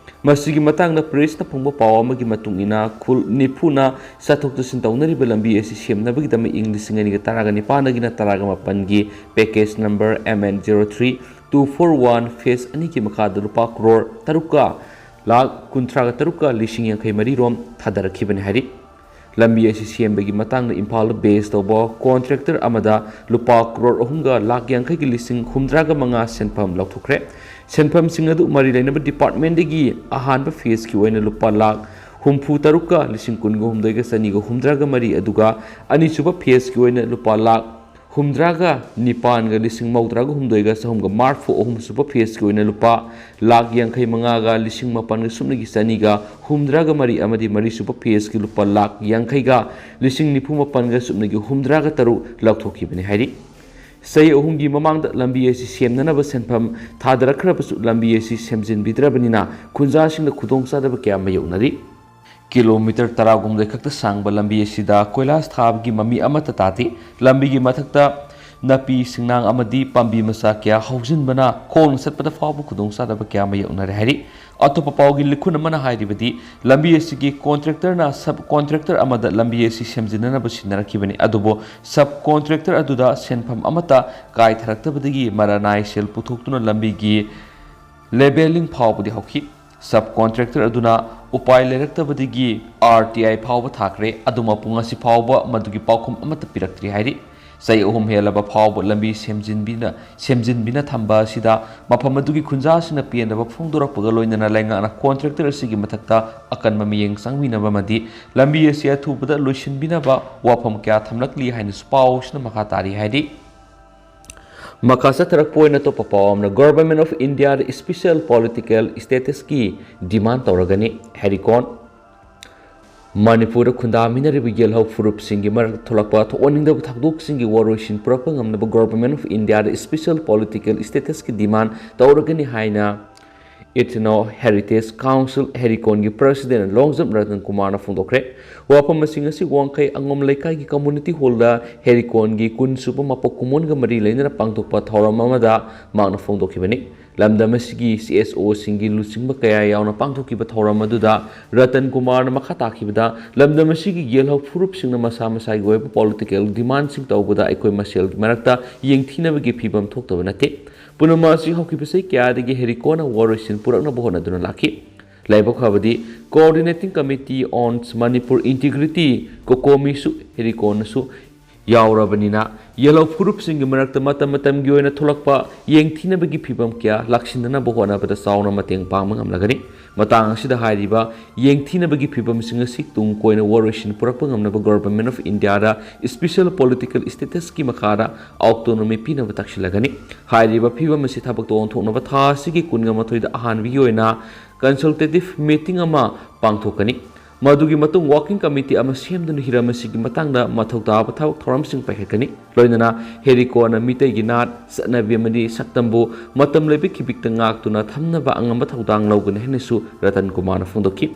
ꯃꯁꯤꯒꯤ ꯃꯇꯥꯡꯗ ꯄ꯭ꯔꯦꯁꯅ ꯐꯣꯡꯕ ꯄꯥꯎ ꯑꯃꯒꯤ ꯃꯇꯨꯡ ꯏꯟꯅ, ꯈꯨꯜ ꯅꯤꯐꯨꯅ ꯆꯠꯊꯣꯛ ꯆꯠꯁꯤꯟ ꯇꯧꯅꯔꯤꯕ ꯂꯝꯕꯤ ꯑꯁꯤ ꯁꯦꯝꯅꯕꯒꯤꯗꯃꯛ ꯏꯪ ꯂꯤꯁꯤꯡ ꯑꯅꯤꯒ ꯇꯔꯥꯒ ꯅꯤꯄꯥꯟꯗꯒꯤꯅ ꯇꯔꯥꯒ ꯃꯥꯄꯟꯒꯤ package number M N zero three two four one phase ꯑꯅꯤꯒꯤ ꯃꯈꯥꯗ ꯂꯨꯄꯥ ꯀ꯭ꯔꯣꯔ ꯇꯔꯨꯛꯀ ꯂꯥꯈ ꯀꯨꯟꯊ꯭ꯔꯥꯒ ꯇꯔꯨꯛꯀ ꯂꯤꯁꯤꯡ ꯌꯥꯡꯈꯩ ꯃꯔꯤ ꯔꯣꯝ ꯊꯥꯗꯔꯛꯈꯤꯕꯅꯤ ꯍꯥꯏꯔꯤ꯫ ꯂꯝꯕꯤ ꯑꯁꯤ ꯁꯦꯝꯕꯒꯤ ꯃꯇꯥꯡꯗ ꯏꯝꯐꯥꯜꯗ ꯕꯦꯖ ꯇꯧꯕ ꯀꯣꯟꯇ꯭ꯔꯦꯛꯇꯔ ꯑꯃꯗ ꯂꯨꯄꯥ ꯀ꯭ꯔꯣꯔ ꯑꯍꯨꯝꯒ ꯂꯥꯈ ꯌꯥꯡꯈꯩꯒꯤ ꯂꯤꯁꯤꯡ ꯍꯨꯝꯗ꯭ꯔꯥꯒ ꯃꯉꯥ ꯁꯦꯟꯐꯝ ꯂꯧꯊꯣꯛꯈ꯭ꯔꯦ꯫ ꯁꯦꯟꯐꯝꯁꯤꯡ ꯑꯗꯨ ꯃꯔꯤ ꯂꯩꯅꯕ ꯗꯤꯄꯥꯔꯠꯃꯦꯟꯗꯒꯤ ꯑꯍꯥꯟꯕ ꯐꯦꯖꯀꯤ ꯑꯣꯏꯅ ꯂꯨꯄꯥ ꯂꯥꯈ ꯍꯨꯝꯐꯨ ꯇꯔꯨꯛꯀ ꯂꯤꯁꯤꯡ ꯀꯨꯟꯒ ꯍꯨꯝꯗꯣꯏꯒ ꯆꯅꯤꯒ ꯍꯨꯝꯗ꯭ꯔꯥꯒ ꯃꯔꯤ, ꯑꯗꯨꯒ ꯑꯅꯤꯁꯨꯕ ꯐꯦꯖꯀꯤ ꯑꯣꯏꯅ ꯂꯨꯄꯥ ꯂꯥꯈ ꯍꯨꯝꯗ꯭ꯔꯥꯒ ꯅꯤꯄꯥꯟꯒ ꯂꯤꯁꯤꯡ ꯃꯧꯗ꯭ꯔꯥꯒ ꯍꯨꯝꯗꯣꯏꯒ ꯆꯍꯨꯝꯒ ꯃꯔꯤꯐꯨ ꯑꯍꯨꯝ ꯁꯨꯕ ꯐꯦꯁꯀꯤ ꯑꯣꯏꯅ ꯂꯨꯄꯥ ꯂꯥꯈ ꯌꯥꯡꯈꯩ ꯃꯉꯥꯒ ꯂꯤꯁꯤꯡ ꯃꯥꯄꯟꯒ ꯁꯨꯞꯅꯒꯤ ꯆꯅꯤꯒ ꯍꯨꯝꯗ꯭ꯔꯥꯒ ꯃꯔꯤ ꯑꯃꯗꯤ ꯃꯔꯤ ꯁꯨꯕ ꯐꯦꯁꯀꯤ ꯂꯨꯄꯥ ꯂꯥꯈ ꯌꯥꯡꯈꯩꯒ ꯂꯤꯁꯤꯡ ꯅꯤꯐꯨ ꯃꯥꯄꯟꯒ ꯁꯨꯞꯅꯒꯤ ꯍꯨꯝꯗ꯭ꯔꯥꯒ ꯇꯔꯨꯛ ꯂꯧꯊꯣꯛꯈꯤꯕꯅꯤ ꯍꯥꯏꯔꯤ꯫ ꯆꯍꯤ ꯑꯍꯨꯝꯒꯤ ꯃꯃꯥꯡꯗ ꯂꯝꯕꯤ ꯑꯁꯤ ꯁꯦꯝꯅꯅꯕ ꯁꯦꯟꯐꯝ ꯊꯥꯗꯔꯛꯈ꯭ꯔꯕꯁꯨ ꯂꯝꯕꯤ ꯑꯁꯤ ꯁꯦꯝꯖꯤꯟꯕꯤꯗ꯭ꯔꯕꯅꯤꯅ ꯈꯨꯟꯖꯥꯁꯤꯡꯅ ꯈꯨꯗꯣꯡꯆꯥꯗꯕ ꯀꯌꯥ ꯃꯥꯌꯣꯛꯅꯔꯤ꯫ ꯀꯤꯂꯣꯃꯤꯇꯔ ꯇꯔꯥꯍꯨꯝꯗꯣꯏ ꯈꯛꯇ ꯁꯥꯡꯕ ꯂꯝꯕꯤ ꯑꯁꯤꯗ ꯀꯣꯏꯂꯥꯁ ꯊꯥꯕꯒꯤ ꯃꯃꯤ ꯑꯃꯠꯇ ꯇꯥꯗꯦ꯫ ꯂꯝꯕꯤꯒꯤ ꯃꯊꯛꯇ ꯅꯥꯄꯤ ꯁꯤꯡꯅꯥꯡ ꯑꯃꯗꯤ ꯄꯥꯝꯕꯤ ꯃꯆꯥ ꯀꯌꯥ ꯍꯧꯖꯤꯟꯕꯅ ꯈꯣꯡꯅ ꯆꯠꯄꯗ ꯐꯥꯎꯕ ꯈꯨꯗꯣꯡꯆꯥꯗꯕ ꯀꯌꯥ ꯃꯥꯌꯣꯛꯅꯔꯦ ꯍꯥꯏꯔꯤ꯫ ꯑꯇꯣꯞꯄ ꯄꯥꯎꯒꯤ ꯂꯤꯈꯨꯟ ꯑꯃꯅ ꯍꯥꯏꯔꯤꯕꯗꯤ, ꯂꯝꯕꯤ ꯑꯁꯤꯒꯤ ꯀꯣꯟꯇ꯭ꯔꯦꯛꯇꯔꯅ ꯁꯕ ꯀꯣꯟꯇ꯭ꯔꯦꯛꯇꯔ ꯑꯃꯗ ꯂꯝꯕꯤ ꯑꯁꯤ ꯁꯦꯝꯖꯤꯟꯅꯅꯕ ꯁꯤꯟꯅꯔꯛꯈꯤꯕꯅꯤ, ꯑꯗꯨꯕꯨ ꯁꯕ ꯀꯣꯟꯇ꯭ꯔꯦꯛꯇꯔ ꯑꯗꯨꯗ ꯁꯦꯟꯐꯝ ꯑꯃꯠꯇ ꯀꯥꯏꯊꯔꯛꯇꯕꯗꯒꯤ ꯃꯔꯥꯅꯥꯏ ꯁꯦꯜ ꯄꯨꯊꯣꯛꯇꯨꯅ ꯂꯝꯕꯤꯒꯤ ꯂꯦꯕꯦꯂꯤꯡ ꯐꯥꯎꯕꯗꯤ ꯍꯧꯈꯤ꯫ ꯁꯕ ꯀꯣꯟꯇ꯭ꯔꯦꯛꯇꯔ ꯑꯗꯨꯅ ꯎꯄꯥꯏ ꯂꯩꯔꯛꯇꯕꯗꯒꯤ ꯑꯥꯔ ꯇꯤ ꯑꯥꯏ ꯐꯥꯎꯕ ꯊꯥꯈ꯭ꯔꯦ, ꯑꯗꯨ ꯃꯄꯨꯡ ꯑꯁꯤ ꯐꯥꯎꯕ ꯃꯗꯨꯒꯤ ꯄꯥꯎꯈꯨꯝ ꯑꯃꯠꯇ ꯄꯤꯔꯛꯇ꯭ꯔꯤ ꯍꯥꯏꯔꯤ꯫ ꯆꯍꯤ ꯑꯍꯨꯝ ꯍꯦꯜꯂꯕ ꯐꯥꯎꯕ ꯂꯝꯕꯤ ꯁꯦꯝꯖꯤꯟꯕꯤꯅ, ꯁꯦꯝꯖꯤꯟꯕꯤꯅ ꯊꯝꯕ ꯑꯁꯤꯗ ꯃꯐꯝ ꯑꯗꯨꯒꯤ ꯈꯨꯟꯖꯥꯁꯤꯡꯅ ꯄꯦꯟꯗꯕ ꯐꯣꯡꯗꯣꯔꯛꯄꯒ ꯂꯣꯏꯅꯅ ꯂꯩꯉꯥꯛꯅ ꯀꯣꯟꯇ꯭ꯔꯦꯛꯇꯔ ꯑꯁꯤꯒꯤ ꯃꯊꯛꯇ ꯑꯀꯟꯕ ꯃꯤꯠꯌꯦꯡ ꯆꯪꯕꯤꯅꯕ ꯑꯃꯗꯤ ꯂꯝꯕꯤ ꯑꯁꯤ ꯑꯊꯨꯕꯗ ꯂꯣꯏꯁꯤꯟꯕꯤꯅꯕ ꯋꯥꯐꯝ ꯀꯌꯥ ꯊꯝꯂꯛꯂꯤ ꯍꯥꯏꯅꯁꯨ ꯄꯥꯎꯁꯤꯅ ꯃꯈꯥ ꯇꯥꯔꯤ ꯍꯥꯏꯔꯤ꯫ ꯃꯈꯥ ꯆꯠꯊꯔꯛꯄ ꯑꯣꯏꯅ ꯑꯇꯣꯞꯄ ꯄꯥꯎ ꯑꯃꯅ, Government of India Special Political Statusꯀꯤ demand ꯇꯧꯔꯒꯅꯤ, ꯍꯦꯔꯤꯀꯣꯟ꯫ ꯃꯅꯤꯄꯨꯔꯗ ꯈꯨꯟꯗꯥꯃꯤꯟꯅꯔꯤꯕ ꯌꯦꯜꯍꯧ ꯐꯨꯔꯨꯞꯁꯤꯡꯒꯤ ꯃꯔꯛꯇ ꯊꯣꯛꯂꯛꯄ ꯊꯣꯛꯍꯟꯅꯤꯡꯗꯕ ꯊꯧꯗꯣꯛꯁꯤꯡꯒꯤ ꯋꯥꯔꯣꯏꯁꯤꯟ ꯄꯨꯔꯛꯄ ꯉꯝꯅꯕ Government of Indiaꯗ special political statusꯀꯤ demand ꯇꯧꯔꯒꯅꯤ ꯍꯥꯏꯅ Ethno Heritage Council ꯍꯦꯔꯤꯀꯣꯟꯒꯤ President Longjam Ratan ꯀꯨꯃꯥꯔꯅ ꯐꯣꯡꯗꯣꯛꯈ꯭ꯔꯦ꯫ ꯋꯥꯐꯝꯁꯤꯡ ꯑꯁꯤ ꯋꯥꯡꯈꯩ ꯑꯉꯣꯝ ꯂꯩꯀꯥꯏꯒꯤ community hallꯗ ꯍꯦꯔꯤꯀꯣꯟꯒꯤ ꯀꯨꯟ ꯁꯨꯕ ꯃꯄꯣꯛ ꯀꯨꯝꯑꯣꯟꯒ ꯃꯔꯤ ꯂꯩꯅꯅ ꯄꯥꯡꯊꯣꯛꯄ ꯊꯧꯔꯝ ꯑꯃꯗ ꯃꯍꯥꯛꯅ ꯐꯣꯡꯗꯣꯛꯈꯤꯕꯅꯤ꯫ ꯂꯝꯗꯝ ꯑꯁꯤꯒꯤ ꯁꯤ ꯑꯦꯁ ꯑꯣꯁꯤꯡꯒꯤ ꯂꯨꯆꯤꯡꯕ ꯀꯌꯥ ꯌꯥꯎꯅ ꯄꯥꯡꯊꯣꯛꯈꯤꯕ ꯊꯧꯔꯝ ꯑꯗꯨꯗ ꯔꯇꯟ ꯀꯨꯃꯥꯔꯅ ꯃꯈꯥ ꯇꯥꯈꯤꯕꯗ, ꯂꯝꯗꯝ ꯑꯁꯤꯒꯤ ꯌꯦꯜꯍꯧ ꯐꯨꯔꯨꯞꯁꯤꯡꯅ ꯃꯁꯥ ꯃꯁꯥꯒꯤ ꯑꯣꯏꯕ political demandꯁꯤꯡ ꯇꯧꯕꯗ ꯑꯩꯈꯣꯏ ꯃꯁꯦꯜꯒꯤ ꯃꯔꯛꯇ ꯌꯦꯡꯊꯤꯅꯕꯒꯤ ꯐꯤꯚꯝ ꯊꯣꯛꯇꯕ ꯅꯠꯇꯦ꯫ ꯄꯨꯝꯅꯃꯛ ꯑꯁꯤ ꯍꯧꯈꯤꯕ ꯆꯍꯤ ꯀꯌꯥꯗꯒꯤ ꯍꯦꯔꯤꯀꯣꯟꯅ ꯋꯥꯔꯣꯏꯁꯤꯟ ꯄꯨꯔꯛꯅꯕ ꯍꯣꯠꯅꯗꯨꯅ ꯂꯥꯛꯈꯤ꯫ ꯂꯥꯏꯕꯛ ꯐꯕꯗꯤ, Coordinating Committee on Manipur Integrity, COCOMIꯁꯨ ꯍꯦꯔꯤꯀꯣꯟꯅꯁꯨ ꯌꯥꯎꯔꯕꯅꯤꯅ, ꯌꯦꯜꯍꯧ ꯐꯨꯔꯨꯞꯁꯤꯡꯒꯤ ꯃꯔꯛꯇ ꯃꯇꯝ ꯃꯇꯝꯒꯤ ꯑꯣꯏꯅ ꯊꯣꯛꯂꯛꯄ ꯌꯦꯡꯊꯤꯅꯕꯒꯤ ꯐꯤꯚꯝ ꯀꯌꯥ ꯂꯥꯛꯁꯤꯟꯅꯅꯕ ꯍꯣꯠꯅꯕꯗ ꯆꯥꯎꯅ ꯃꯇꯦꯡ ꯄꯥꯡꯕ ꯉꯝꯂꯒꯅꯤ꯫ ꯃꯇꯥꯡ ꯑꯁꯤꯗ ꯍꯥꯏꯔꯤꯕ ꯌꯦꯡꯊꯤꯅꯕꯒꯤ ꯐꯤꯕꯝꯁꯤꯡ ꯑꯁꯤ ꯇꯨꯡ ꯀꯣꯏꯅ ꯋꯥꯔꯣꯏꯁꯤꯟ ꯄꯨꯔꯛꯄ ꯉꯝꯅꯕ Government of Indiaꯗ special political statusꯀꯤ ꯃꯈꯥꯗ autonomy ꯄꯤꯅꯕ ꯇꯥꯛꯁꯤꯜꯂꯒꯅꯤ꯫ ꯍꯥꯏꯔꯤꯕ ꯐꯤꯕꯝ ꯑꯁꯤ ꯊꯕꯛꯇ ꯑꯣꯟꯊꯣꯛꯅꯕ ꯊꯥ ꯑꯁꯤꯒꯤ ꯀꯨꯟꯒ ꯃꯥꯊꯣꯏꯗ ꯑꯍꯥꯟꯕꯒꯤ ꯑꯣꯏꯅ consultative meeting ꯑꯃ ꯄꯥꯡꯊꯣꯛꯀꯅꯤ꯫ ꯃꯗꯨꯒꯤ ꯃꯇꯨꯡ working committee ꯑꯃ ꯁꯦꯝꯗꯨꯅ ꯍꯤꯔꯝ ꯑꯁꯤꯒꯤ ꯃꯇꯥꯡꯗ ꯃꯊꯧ ꯇꯥꯕ ꯊꯕꯛ ꯊꯧꯔꯝꯁꯤꯡ ꯄꯥꯏꯈꯠꯀꯅꯤ꯫ ꯂꯣꯏꯅꯅ ꯍꯦꯔꯤꯀꯣꯅ ꯃꯤꯇꯩꯒꯤ ꯅꯥꯠ, ꯆꯠꯅꯕꯤ ꯑꯃꯗꯤ ꯁꯛꯇꯝꯕꯨ ꯃꯇꯝ ꯂꯩꯕ ꯈꯤꯕꯤꯛꯇ ꯉꯥꯛꯇꯨꯅ ꯊꯝꯅꯕ ꯑꯉꯝꯕ ꯊꯧꯗꯥꯡ ꯂꯧꯒꯅꯤ ꯍꯥꯏꯅꯁꯨ ꯔꯇꯟ ꯀꯨꯃꯥꯔꯅ ꯐꯣꯡꯗꯣꯛꯈꯤ꯫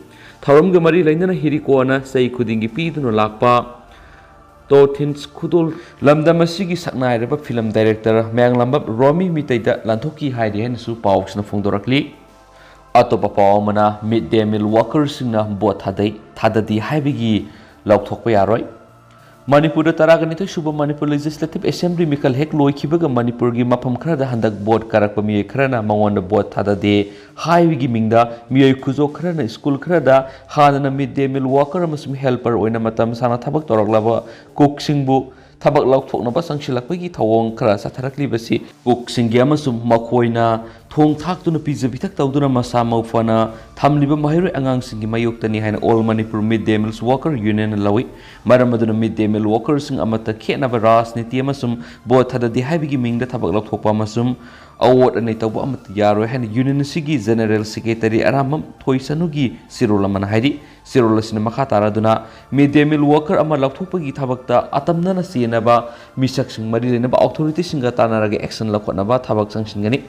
ꯊꯧꯔꯝꯒ ꯃꯔꯤ ꯂꯩꯅꯅ ꯍꯦꯔꯤꯀꯣꯅ ꯆꯍꯤ ꯈꯨꯗꯤꯡꯒꯤ ꯄꯤꯗꯨꯅ ꯂꯥꯛꯄ ꯇꯣꯊꯤꯟꯁ ꯈꯨꯗꯣꯜ ꯂꯝꯗꯝ ꯑꯁꯤꯒꯤ ꯁꯛꯅꯥꯏꯔꯕ film director ꯃꯌꯥꯡꯂꯝꯕꯝ ꯔꯣꯃꯤ ꯃꯤꯇꯩꯗ ꯂꯥꯟꯊꯣꯛꯈꯤ ꯍꯥꯏꯔꯤ ꯍꯥꯏꯅꯁꯨ ꯄꯥꯎꯁꯤꯅ ꯐꯣꯡꯗꯣꯔꯛꯂꯤ꯫ ꯑꯇꯣꯞꯄ ꯄꯥꯎ ꯑꯃꯅ, mid day meal workerꯁꯤꯡꯅ ꯚꯣꯠ ꯊꯥꯗꯩ, ꯊꯥꯗꯗꯦ ꯍꯥꯏꯕꯒꯤ ꯂꯥꯎꯊꯣꯛꯄ ꯌꯥꯔꯣꯏ꯫ ꯃꯅꯤꯄꯨꯔꯗ ꯇꯔꯥꯒ ꯅꯤꯊꯣꯏ ꯁꯨꯕ ꯃꯅꯤꯄꯨꯔ Legislative Assembly ꯃꯤꯈꯜ ꯍꯦꯛ ꯂꯣꯏꯈꯤꯕꯒ ꯃꯅꯤꯄꯨꯔꯒꯤ ꯃꯐꯝ ꯈꯔꯗ ꯍꯟꯗꯛ ꯚꯣꯠ ꯀꯥꯔꯛꯄ ꯃꯤꯑꯣꯏ ꯈꯔꯅ ꯃꯉꯣꯟꯗ ꯚꯣꯠ ꯊꯥꯗꯗꯦ ꯍꯥꯏꯕꯒꯤ ꯃꯤꯡꯗ ꯃꯤꯑꯣꯏ ꯈꯨꯖꯣꯛ ꯈꯔꯅ ꯁ꯭ꯀꯨꯜ ꯈꯔꯗ ꯍꯥꯟꯅꯅ mid day meal worker ꯑꯃꯁꯨꯡ helper ꯑꯣꯏꯅ ꯃꯇꯝ ꯁꯥꯡꯅ ꯊꯕꯛ ꯇꯧꯔꯛꯂꯕ cookꯁꯤꯡꯕꯨ ꯊꯕꯛ ꯂꯧꯊꯣꯛꯅꯕ ꯆꯪꯁꯤꯜꯂꯛꯄꯒꯤ ꯊꯧꯑꯣꯡ ꯈꯔ ꯆꯠꯊꯔꯛꯂꯤꯕꯁꯤ cookꯁꯤꯡꯒꯤ ꯑꯃꯁꯨꯡ ꯃꯈꯣꯏꯅ ꯊꯣꯡ ꯊꯥꯛꯇꯨꯅ ꯄꯤꯖ ꯄꯤꯊꯛ ꯇꯧꯗꯨꯅ ꯃꯁꯥ ꯃꯎ ꯐꯅ ꯊꯝꯂꯤꯕ ꯃꯍꯩꯔꯣꯏ ꯑꯉꯥꯡꯁꯤꯡꯒꯤ ꯃꯥꯌꯣꯛꯇꯅꯤ ꯍꯥꯏꯅ All Manipur Mid Day Meals Worker Unionꯅ ꯂꯧꯏ꯫ ꯃꯔꯝ ꯑꯗꯨꯅ mid day meal workerꯁꯤꯡ ꯑꯃꯠꯇ ꯈꯦꯠꯅꯕ ꯔꯥꯖꯅꯤꯇꯤ ꯑꯃꯁꯨꯡ ꯚꯣꯠ ꯊꯥꯗꯗꯦ ꯍꯥꯏꯕꯒꯤ ꯃꯤꯡꯗ ꯊꯕꯛ ꯂꯧꯊꯣꯛꯄ ꯑꯃꯁꯨꯡ ꯑꯋꯣꯠ ꯑꯅꯩ ꯇꯧꯕ ꯑꯃꯠꯇ ꯌꯥꯔꯣꯏ ꯍꯥꯏꯅ Union ꯑꯁꯤꯒꯤ General Secretary ꯑꯔꯥꯝꯕꯝ ꯊꯣꯏꯁꯅꯨꯒꯤ ꯆꯦꯔꯣꯜ ꯑꯃꯅ ꯍꯥꯏꯔꯤ꯫ ꯆꯦꯔꯣꯜ ꯑꯁꯤꯅ ꯃꯈꯥ ꯇꯥꯔꯗꯨꯅ mid day meal worker ꯑꯃ ꯂꯧꯊꯣꯛꯄꯒꯤ ꯊꯕꯛꯇ ꯑꯇꯝꯅꯅ ꯆꯦꯟꯅꯕ ꯃꯤꯁꯛꯁꯤꯡ, ꯃꯔꯤ ꯂꯩꯅꯕ authorityꯁꯤꯡꯒ ꯇꯥꯟꯅꯔꯒ action ꯂꯧꯈꯠꯅꯕ ꯊꯕꯛ ꯆꯪꯁꯤꯟꯒꯅꯤ꯫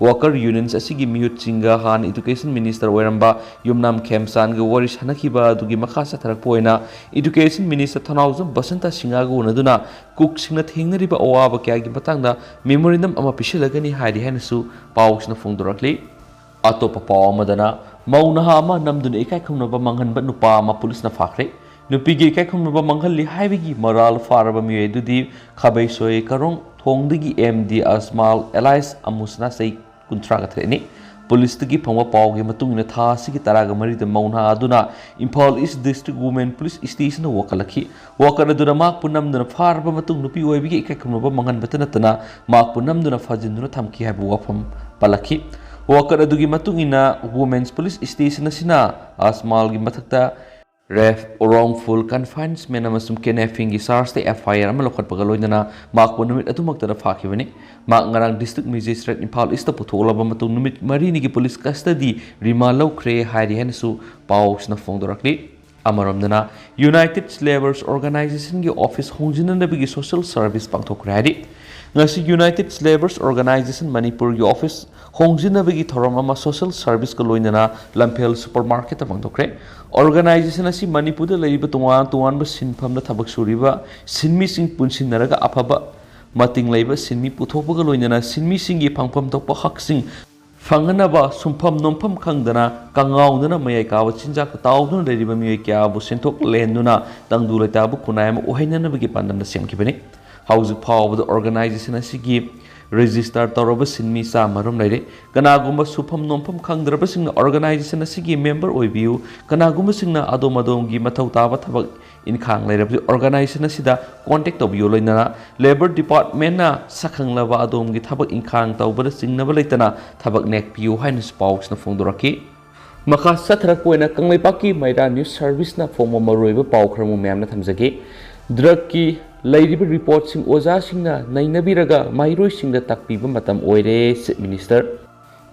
Worker unions ꯑꯁꯤꯒꯤ ꯃꯤꯍꯨꯠꯁꯤꯡꯒ ꯍꯥꯟꯅ Education Minister ꯑꯣꯏꯔꯝꯕ ꯌꯨꯝꯅꯥꯝ ꯈꯦꯝꯆꯥꯟꯒ ꯋꯥꯔꯤ ꯁꯥꯟꯅꯈꯤꯕ ꯑꯗꯨꯒꯤ ꯃꯈꯥ ꯆꯠꯊꯔꯛꯄ ꯑꯣꯏꯅ Education Minister ꯊꯧꯅꯥꯎꯖꯝ ꯕꯁꯟꯇ ꯁꯤꯡꯍꯒ ꯎꯅꯗꯨꯅ cookꯁꯤꯡꯅ ꯊꯦꯡꯅꯔꯤꯕ ꯑꯋꯥꯕ ꯀꯌꯥꯒꯤ ꯃꯇꯥꯡꯗ memorandum ꯑꯃ ꯄꯤꯁꯤꯜꯂꯒꯅꯤ ꯍꯥꯏꯔꯤ ꯍꯥꯏꯅꯁꯨ ꯄꯥꯎꯁꯤꯅ ꯐꯣꯡꯗꯣꯔꯛꯂꯤ꯫ ꯑꯇꯣꯞꯄ ꯄꯥꯎ ꯑꯃꯗꯅ, ꯃꯧ ꯅꯍꯥ ꯑꯃ ꯅꯝꯗꯨꯅ ꯏꯀꯥꯏ ꯈꯨꯝꯅꯕ ꯃꯥꯡꯍꯟꯕ ꯅꯨꯄꯥ ꯑꯃ ꯄꯨꯂꯤꯁꯅ ꯐꯥꯈ꯭ꯔꯦ꯫ ꯅꯨꯄꯤꯒꯤ ꯏꯀꯥꯏ ꯈꯨꯝꯅꯕ ꯃꯥꯡꯍꯜꯂꯤ ꯍꯥꯏꯕꯒꯤ ꯃꯔꯥꯜ ꯐꯥꯔꯕ ꯃꯤꯑꯣꯏ ꯑꯗꯨꯗꯤ ꯈꯥꯕꯩꯁꯣꯏ ꯀꯥꯔꯣꯡ ꯊꯣꯡꯗꯒꯤ ꯑꯦꯝ ꯗꯤ ꯑꯖꯃꯥꯜ alias ꯑꯃꯨꯁꯅꯥ, ꯆꯍꯤ ꯀꯨꯟꯊ꯭ꯔꯥꯒ ꯇꯔꯦꯠꯅꯤ꯫ ꯄꯨꯂꯤꯁꯇꯒꯤ ꯐꯪꯕ ꯄꯥꯎꯒꯤ ꯃꯇꯨꯡ ꯏꯟꯅ, ꯊꯥ ꯑꯁꯤꯒꯤ ꯇꯔꯥꯒ ꯃꯔꯤꯗ ꯃꯧ ꯅꯍꯥ ꯑꯗꯨꯅ Imphal East District Women Police Stationꯗ ꯋꯥꯀꯠꯂꯛꯈꯤ꯫ ꯋꯥꯀꯠ ꯑꯗꯨꯅ ꯃꯍꯥꯛꯄꯨ ꯅꯝꯗꯨꯅ ꯐꯥꯔꯕ ꯃꯇꯨꯡ ꯅꯨꯄꯤ ꯑꯣꯏꯕꯒꯤ ꯏꯀꯥꯏ ꯈꯨꯝꯅꯕ ꯃꯥꯡꯍꯟꯕꯇ ꯅꯠꯇꯅ ꯃꯍꯥꯛꯄꯨ ꯅꯝꯗꯨꯅ ꯐꯥꯖꯤꯟꯗꯨꯅ ꯊꯝꯈꯤ ꯍꯥꯏꯕ ꯋꯥꯐꯝ ꯄꯜꯂꯛꯈꯤ꯫ ꯋꯥꯀꯠ ꯑꯗꯨꯒꯤ ꯃꯇꯨꯡ ꯏꯟꯅ Women's Police Station ꯑꯁꯤꯅ ꯑꯖꯃꯥꯜꯒꯤ ꯃꯊꯛꯇ rape, wrongful confinement ꯑꯃꯁꯨꯡ kidnappingꯒꯤ chargeꯇ F I R ꯑꯃ ꯂꯧꯈꯠꯄꯒ ꯂꯣꯏꯅꯅ ꯃꯍꯥꯛꯄꯨ ꯅꯨꯃꯤꯠ ꯑꯗꯨꯃꯛꯇꯗ ꯐꯥꯈꯤꯕꯅꯤ꯫ ꯃꯍꯥꯛ ꯉꯔꯥꯡ District Magistrate ꯏꯝꯐꯥꯜ ꯏꯁꯇ ꯄꯨꯊꯣꯛꯂꯕ ꯃꯇꯨꯡ ꯅꯨꯃꯤꯠ ꯃꯔꯤꯅꯤꯒꯤ police custody remand ꯂꯧꯈ꯭ꯔꯦ ꯍꯥꯏꯔꯤ ꯍꯥꯏꯅꯁꯨ ꯄꯥꯎꯁꯤꯅ ꯐꯣꯡꯗꯣꯔꯛꯂꯤ꯫ ꯑꯃꯔꯣꯝꯗꯅ United Labourers Organisationꯒꯤ office ꯍꯣꯡꯖꯤꯟꯅꯅꯕꯒꯤ social service ꯄꯥꯡꯊꯣꯛꯈ꯭ꯔꯦ ꯍꯥꯏꯔꯤ꯫ ꯉꯁꯤ United Labourers Organisation ꯃꯅꯤꯄꯨꯔꯒꯤ office ꯍꯣꯡꯖꯤꯟꯅꯕꯒꯤ ꯊꯧꯔꯝ ꯑꯃ social serviceꯀ ꯂꯣꯏꯅꯅ ꯂꯝꯐꯦꯜ supermarketꯇ ꯄꯥꯡꯊꯣꯛꯈ꯭ꯔꯦ꯫ Organisation ꯑꯁꯤ ꯃꯅꯤꯄꯨꯔꯗ ꯂꯩꯔꯤꯕ ꯇꯣꯉꯥꯟ ꯇꯣꯉꯥꯟꯕ ꯁꯤꯟꯐꯝꯗ ꯊꯕꯛ ꯁꯨꯔꯤꯕ ꯁꯤꯟꯃꯤꯁꯤꯡ ꯄꯨꯟꯁꯤꯟꯅꯔꯒ ꯑꯐꯕ ꯃꯇꯤꯡ ꯂꯩꯕ ꯁꯤꯟꯃꯤ ꯄꯨꯊꯣꯛꯄꯒ ꯂꯣꯏꯅꯅ ꯁꯤꯟꯃꯤꯁꯤꯡꯒꯤ ꯐꯪꯐꯝ ꯊꯣꯛꯄ ꯍꯛꯁꯤꯡ ꯐꯪꯅꯅꯕ ꯁꯨꯡꯐꯝ ꯅꯣꯝꯐꯝ ꯈꯪꯗꯅ ꯀꯉꯥꯎꯗꯨꯅ ꯃꯌꯥꯏ ꯀꯥꯕ ꯆꯤꯟꯖꯥꯛꯇ ꯇꯥꯎꯗꯨꯅ ꯂꯩꯔꯤꯕ ꯃꯤꯑꯣꯏ ꯀꯌꯥꯕꯨ ꯁꯦꯟꯊꯣꯛ ꯂꯦꯟꯗꯨꯅ ꯇꯪꯗꯨ ꯂꯩꯇꯥꯕ ꯈꯨꯟꯅꯥꯏ ꯑꯃ ꯑꯣꯏꯍꯟꯅꯅꯕꯒꯤ ꯄꯥꯟꯗꯝꯗ ꯁꯦꯝꯈꯤꯕꯅꯤ꯫ ꯍꯧꯖꯤꯛ ꯐꯥꯎꯕꯗ organisation ꯑꯁꯤꯒꯤ register ꯇꯧꯔꯕ ꯁꯤꯟꯃꯤ ꯆꯥꯝꯃ ꯔꯣꯝ ꯂꯩꯔꯦ꯫ ꯀꯅꯥꯒꯨꯝꯕ ꯁꯨꯐꯝ ꯅꯣꯝꯐꯝ ꯈꯪꯗ꯭ꯔꯕꯁꯤꯡꯅ organisation ꯑꯁꯤꯒꯤ member ꯑꯣꯏꯕꯤꯌꯨ꯫ ꯀꯅꯥꯒꯨꯝꯕꯁꯤꯡꯅ ꯑꯗꯣꯝ ꯑꯗꯣꯝꯒꯤ ꯃꯊꯧ ꯇꯥꯕ ꯊꯕꯛ ꯏꯟꯈꯥꯡ ꯂꯩꯔꯕꯗꯤ organisation ꯑꯁꯤꯗ contact ꯇꯧꯕꯤꯌꯨ꯫ ꯂꯣꯏꯅꯅ Labour Departmentꯅ ꯁꯛꯈꯪꯂꯕ ꯑꯗꯣꯝꯒꯤ ꯊꯕꯛ ꯏꯟꯈꯥꯡ ꯇꯧꯕꯗ ꯆꯤꯡꯅꯕ ꯂꯩꯇꯅ ꯊꯕꯛ ꯅꯦꯛꯄꯤꯌꯨ ꯍꯥꯏꯅꯁꯨ ꯄꯥꯎꯁꯤꯅ ꯐꯣꯡꯗꯣꯔꯛꯈꯤ꯫ ꯃꯈꯥ ꯆꯠꯊꯔꯛꯄ ꯑꯣꯏꯅ ꯀꯪꯂꯩꯄꯥꯛꯀꯤ ꯃꯩꯔꯥ News Serviceꯅ ꯐꯣꯡꯕ ꯃꯔꯨꯑꯣꯏꯕ ꯄꯥꯎ ꯈꯔꯃꯨꯛ ꯃꯌꯥꯝꯅ ꯊꯝꯖꯒꯦ꯫ Drugꯀꯤ ꯂꯩꯔꯤꯕ reportꯁꯤꯡ ꯑꯣꯖꯥꯁꯤꯡꯅ ꯅꯩꯅꯕꯤꯔꯒ ꯃꯍꯩꯔꯣꯏꯁꯤꯡꯗ ꯇꯥꯛꯄꯤꯕ ꯃꯇꯝ ꯑꯣꯏꯔꯦ, Chief Minister꯫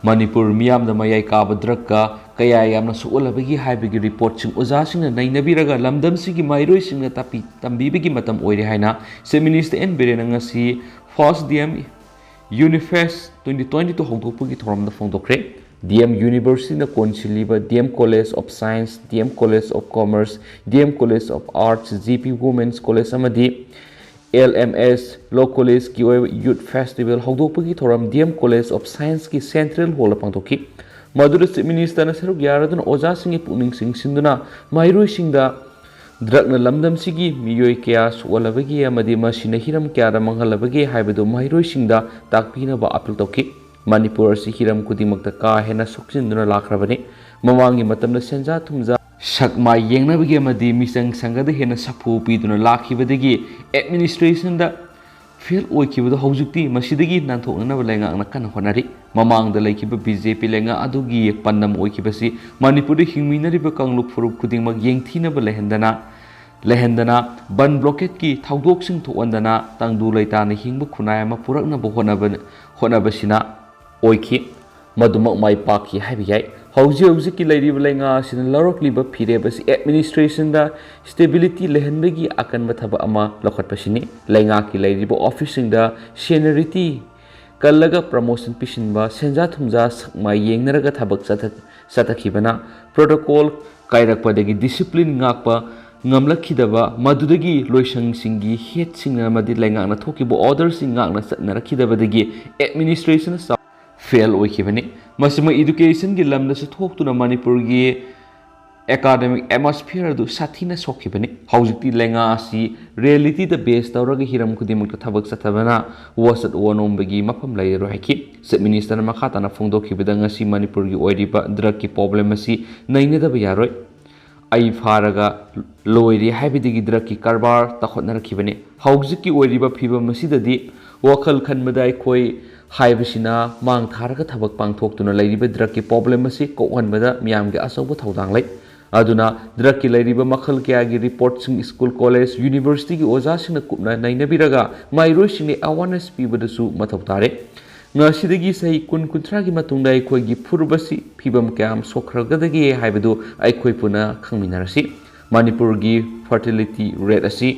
ꯃꯅꯤꯄꯨꯔ ꯃꯤꯌꯥꯝꯗ ꯃꯌꯥꯏ ꯀꯥꯕ drugꯀ ꯀꯌꯥ ꯌꯥꯝꯅ ꯁꯣꯛꯍꯜꯂꯕꯒꯦ ꯍꯥꯏꯕꯒꯤ reportꯁꯤꯡ ꯑꯣꯖꯥꯁꯤꯡꯅ ꯅꯩꯅꯕꯤꯔꯒ ꯂꯝꯗꯝꯁꯤꯒꯤ ꯃꯍꯩꯔꯣꯏꯁꯤꯡꯅ ꯇꯥꯛꯄꯤ ꯇꯝꯕꯤꯕꯒꯤ ꯃꯇꯝ ꯑꯣꯏꯔꯦ ꯍꯥꯏꯅ Chief Minister N ꯕꯤꯔꯦꯟꯅ ꯉꯁꯤ First D M Unifest twenty twenty-two ꯍꯧꯗꯣꯛꯄꯒꯤ ꯊꯧꯔꯝꯗ ꯐꯣꯡꯗꯣꯛꯈ꯭ꯔꯦ꯫ D M Universityꯅ ꯀꯣꯟꯁꯤꯜꯂꯤꯕ D M College of Science, D M College of Commerce, D M College of Arts, G P Women's College ꯑꯃꯗꯤ L M S Law Collegeꯀꯤ ꯑꯣꯏꯕ Youth Festival ꯍꯧꯗꯣꯛꯄꯒꯤ ꯊꯧꯔꯝ D M College of Scienceꯀꯤ Central Hallꯗ ꯄꯥꯡꯊꯣꯛꯈꯤ꯫ ꯃꯗꯨꯗ Chief Ministerꯅ ꯁꯔꯨꯛ ꯌꯥꯔꯗꯨꯅ ꯑꯣꯖꯥꯁꯤꯡꯒꯤ ꯄꯨꯛꯅꯤꯡ ꯆꯤꯡꯁꯤꯟꯗꯨꯅ ꯃꯍꯩꯔꯣꯏꯁꯤꯡꯗ drugꯅ ꯂꯝꯗꯝꯁꯤꯒꯤ ꯃꯤꯑꯣꯏ ꯀꯌꯥ ꯁꯣꯛꯍꯜꯂꯕꯒꯦ ꯑꯃꯗꯤ ꯃꯁꯤꯅ ꯍꯤꯔꯝ ꯀꯌꯥꯗ ꯃꯥꯡꯍꯜꯂꯕꯒꯦ ꯍꯥꯏꯕꯗꯨ ꯃꯍꯩꯔꯣꯏꯁꯤꯡꯗ ꯇꯥꯛꯄꯤꯅꯕ appeal ꯇꯧꯈꯤ꯫ ꯃꯅꯤꯄꯨꯔ ꯑꯁꯤ ꯍꯤꯔꯝ ꯈꯨꯗꯤꯡꯃꯛꯇ ꯀꯥ ꯍꯦꯟꯅ ꯁꯣꯛꯆꯤꯟꯗꯨꯅ ꯂꯥꯛꯈ꯭ꯔꯕꯅꯤ꯫ ꯃꯃꯥꯡꯒꯤ ꯃꯇꯝꯗ ꯁꯦꯟꯖꯥ ꯊꯨꯝꯖꯥ ꯁꯛ ꯃꯥꯏ ꯌꯦꯡꯅꯕꯒꯤ ꯑꯃꯗꯤ ꯃꯤꯆꯪ ꯁꯪꯒꯗ ꯍꯦꯟꯅ ꯁꯥꯐꯨ ꯄꯤꯗꯨꯅ ꯂꯥꯛꯈꯤꯕꯗꯒꯤ administrationꯗ ꯐꯦꯜ ꯑꯣꯏꯈꯤꯕꯗꯣ ꯍꯧꯖꯤꯛꯇꯤ ꯃꯁꯤꯗꯒꯤ ꯅꯥꯟꯊꯣꯛꯅꯅꯕ ꯂꯩꯉꯥꯛꯅ ꯀꯟꯅ ꯍꯣꯠꯅꯔꯤ꯫ ꯃꯃꯥꯡꯗ ꯂꯩꯈꯤꯕ ꯕꯤ ꯖꯦ ꯄꯤ ꯂꯩꯉꯥꯛ ꯑꯗꯨꯒꯤ ꯄꯥꯟꯗꯝ ꯑꯣꯏꯈꯤꯕꯁꯤ ꯃꯅꯤꯄꯨꯔꯗ ꯍꯤꯡꯃꯤꯟꯅꯔꯤꯕ ꯀꯥꯡꯂꯨꯞ ꯐꯨꯔꯨꯞ ꯈꯨꯗꯤꯡꯃꯛ ꯌꯦꯡꯊꯤꯅꯕ ꯂꯩꯍꯟꯗꯅ ꯂꯩꯍꯟꯗꯅ ꯕꯟ ꯕ꯭ꯂꯣꯀꯦꯠꯀꯤ ꯊꯧꯗꯣꯛꯁꯤꯡ ꯊꯣꯛꯍꯟꯗꯅ ꯇꯪꯗꯨ ꯂꯩꯇꯥꯅ ꯍꯤꯡꯕ ꯈꯨꯟꯅꯥꯏ ꯑꯃ ꯄꯨꯔꯛꯅꯕ ꯍꯣꯠꯅꯕ ꯍꯣꯠꯅꯕꯁꯤꯅ ꯑꯣꯏꯈꯤ꯫ ꯃꯗꯨꯃꯛ ꯃꯥꯏ ꯄꯥꯛꯈꯤ ꯍꯥꯏꯕ ꯌꯥꯏ꯫ ꯍꯧꯖꯤꯛ ꯍꯧꯖꯤꯛꯀꯤ ꯂꯩꯔꯤꯕ ꯂꯩꯉꯥꯛ ꯑꯁꯤꯅ ꯂꯧꯔꯛꯂꯤꯕ ꯐꯤꯔꯦꯞ ꯑꯁꯤ ꯑꯦꯗꯃꯤꯅꯤꯁꯇ꯭ꯔꯦꯁꯟꯗ ꯁ꯭ꯇꯦꯕꯤꯂꯤꯇꯤ ꯂꯩꯍꯟꯕꯒꯤ ꯑꯀꯟꯕ ꯊꯕꯛ ꯑꯃ ꯂꯧꯈꯠꯄꯁꯤꯅꯤ꯫ ꯂꯩꯉꯥꯛꯀꯤ ꯂꯩꯔꯤꯕ ꯑꯣꯐꯤꯁꯁꯤꯡꯗ ꯁꯦꯅꯤꯌꯔꯤꯇꯤ ꯀꯜꯂꯒ ꯄ꯭ꯔꯃꯣꯁꯟ ꯄꯤꯁꯤꯟꯕ, ꯁꯦꯟꯖꯥ ꯊꯨꯝꯖꯥ ꯁꯛ ꯃꯥꯏ ꯌꯦꯡꯅꯔꯒ ꯊꯕꯛ ꯆꯠꯊ- ꯆꯠꯊꯈꯤꯕꯅ ꯄ꯭ꯔꯣꯇꯣꯀꯣꯜ ꯀꯥꯏꯔꯛꯄꯗꯒꯤ ꯗꯤꯁꯤꯄ꯭ꯂꯤꯟ ꯉꯥꯛꯄ ꯉꯝꯂꯛꯈꯤꯗꯕ, ꯃꯗꯨꯗꯒꯤ ꯂꯣꯏꯁꯪꯁꯤꯡꯒꯤ ꯍꯦꯠꯁꯤꯡꯅ ꯑꯃꯗꯤ ꯂꯩꯉꯥꯛꯅ ꯊꯣꯛꯈꯤꯕ ꯑꯣꯔꯗꯔꯁꯤꯡ ꯉꯥꯛꯅ ꯆꯠꯅꯔꯛꯈꯤꯗꯕꯗꯒꯤ ꯑꯦꯗꯃꯤꯅꯤꯁꯇ꯭ꯔꯦꯁꯟ ꯐꯦꯜ ꯑꯣꯏꯈꯤꯕꯅꯤ꯫ ꯃꯁꯤꯃꯛ ꯏꯗꯨꯀꯦꯁꯟꯒꯤ ꯂꯝꯗꯁꯨ ꯊꯣꯛꯇꯨꯅ ꯃꯅꯤꯄꯨꯔꯒꯤ ꯑꯦꯀꯥꯗꯃꯤꯛ ꯑꯦꯠꯃꯣꯁꯐꯤꯌꯔ ꯑꯗꯨ ꯁꯥꯊꯤꯅ ꯁꯣꯛꯈꯤꯕꯅꯤ꯫ ꯍꯧꯖꯤꯛꯇꯤ ꯂꯩꯉꯥꯛ ꯑꯁꯤ ꯔꯤꯌꯦꯂꯤꯇꯤꯗ ꯕꯦꯁ ꯇꯧꯔꯒ ꯍꯤꯔꯝ ꯈꯨꯗꯤꯡꯃꯛꯇ ꯊꯕꯛ ꯆꯠꯊꯕꯅ ꯋꯥꯆꯠ ꯋꯥꯅꯣꯝꯕꯒꯤ ꯃꯐꯝ ꯂꯩꯔꯔꯣꯏ ꯍꯥꯏꯈꯤ꯫ ꯆꯤꯐ ꯃꯤꯅꯤꯁꯇꯔꯅ ꯃꯈꯥ ꯇꯥꯅ ꯐꯣꯡꯗꯣꯛꯈꯤꯕꯗ ꯉꯁꯤ ꯃꯅꯤꯄꯨꯔꯒꯤ ꯑꯣꯏꯔꯤꯕ ꯗ꯭ꯔꯒꯀꯤ ꯄ꯭ꯔꯣꯕ꯭ꯂꯦꯝ ꯑꯁꯤ ꯅꯩꯅꯗꯕ ꯌꯥꯔꯣꯏ꯫ ꯑꯩ ꯐꯥꯔꯒ ꯂꯣꯏꯔꯦ ꯍꯥꯏꯕꯗꯒꯤ ꯗ꯭ꯔꯒꯀꯤ ꯀꯔꯕꯥꯔ ꯇꯧꯈꯠꯅꯔꯛꯈꯤꯕꯅꯤ꯫ ꯍꯧꯖꯤꯛꯀꯤ ꯑꯣꯏꯔꯤꯕ ꯐꯤꯕꯝ ꯑꯁꯤꯗꯗꯤ ꯋꯥꯈꯜ ꯈꯟꯕꯗ ꯑꯩꯈꯣꯏ ꯍꯥꯏꯕꯁꯤꯅ ꯃꯥꯡ ꯊꯥꯔꯒ ꯊꯕꯛ ꯄꯥꯡꯊꯣꯛꯇꯨꯅ ꯂꯩꯔꯤꯕ ꯗ꯭ꯔꯒꯀꯤ ꯄ꯭ꯔꯣꯕ꯭ꯂꯦꯝ ꯑꯁꯤ ꯀꯣꯛꯍꯟꯕꯗ ꯃꯤꯌꯥꯝꯒꯤ ꯑꯆꯧꯕ ꯊꯧꯗꯥꯡ ꯂꯩ꯫ ꯑꯗꯨꯅ ꯗ꯭ꯔꯒꯀꯤ ꯂꯩꯔꯤꯕ ꯃꯈꯜ ꯀꯌꯥꯒꯤ ꯔꯤꯄꯣꯔꯠꯁꯤꯡ ꯁ꯭ꯀꯨꯜ, ꯀꯣꯂꯦꯖ, ꯌꯨꯅꯤꯚꯔꯁꯤꯇꯤꯒꯤ ꯑꯣꯖꯥꯁꯤꯡꯅ ꯀꯨꯞꯅ ꯅꯩꯅꯕꯤꯔꯒ ꯃꯍꯩꯔꯣꯏꯁꯤꯡꯗ ꯑꯦꯋꯥꯔꯅꯦꯁ ꯄꯤꯕꯗꯁꯨ ꯃꯊꯧ ꯇꯥꯔꯦ꯫ ꯉꯁꯤꯗꯒꯤ ꯆꯍꯤ ꯀꯨꯟ ꯀꯨꯟꯊ꯭ꯔꯥꯒꯤ ꯃꯇꯨꯡꯗ ꯑꯩꯈꯣꯏꯒꯤ ꯐꯨꯔꯨꯞ ꯑꯁꯤ ꯐꯤꯕꯝ ꯀꯌꯥꯝ ꯁꯣꯛꯈ꯭ꯔꯒꯗꯒꯦ ꯍꯥꯏꯕꯗꯨ ꯑꯩꯈꯣꯏ ꯄꯨꯟꯅ ꯈꯪꯃꯤꯟꯅꯔꯁꯤ꯫ ꯃꯅꯤꯄꯨꯔꯒꯤ ꯐꯔꯇꯤꯂꯤꯇꯤ ꯔꯦꯠ ꯑꯁꯤ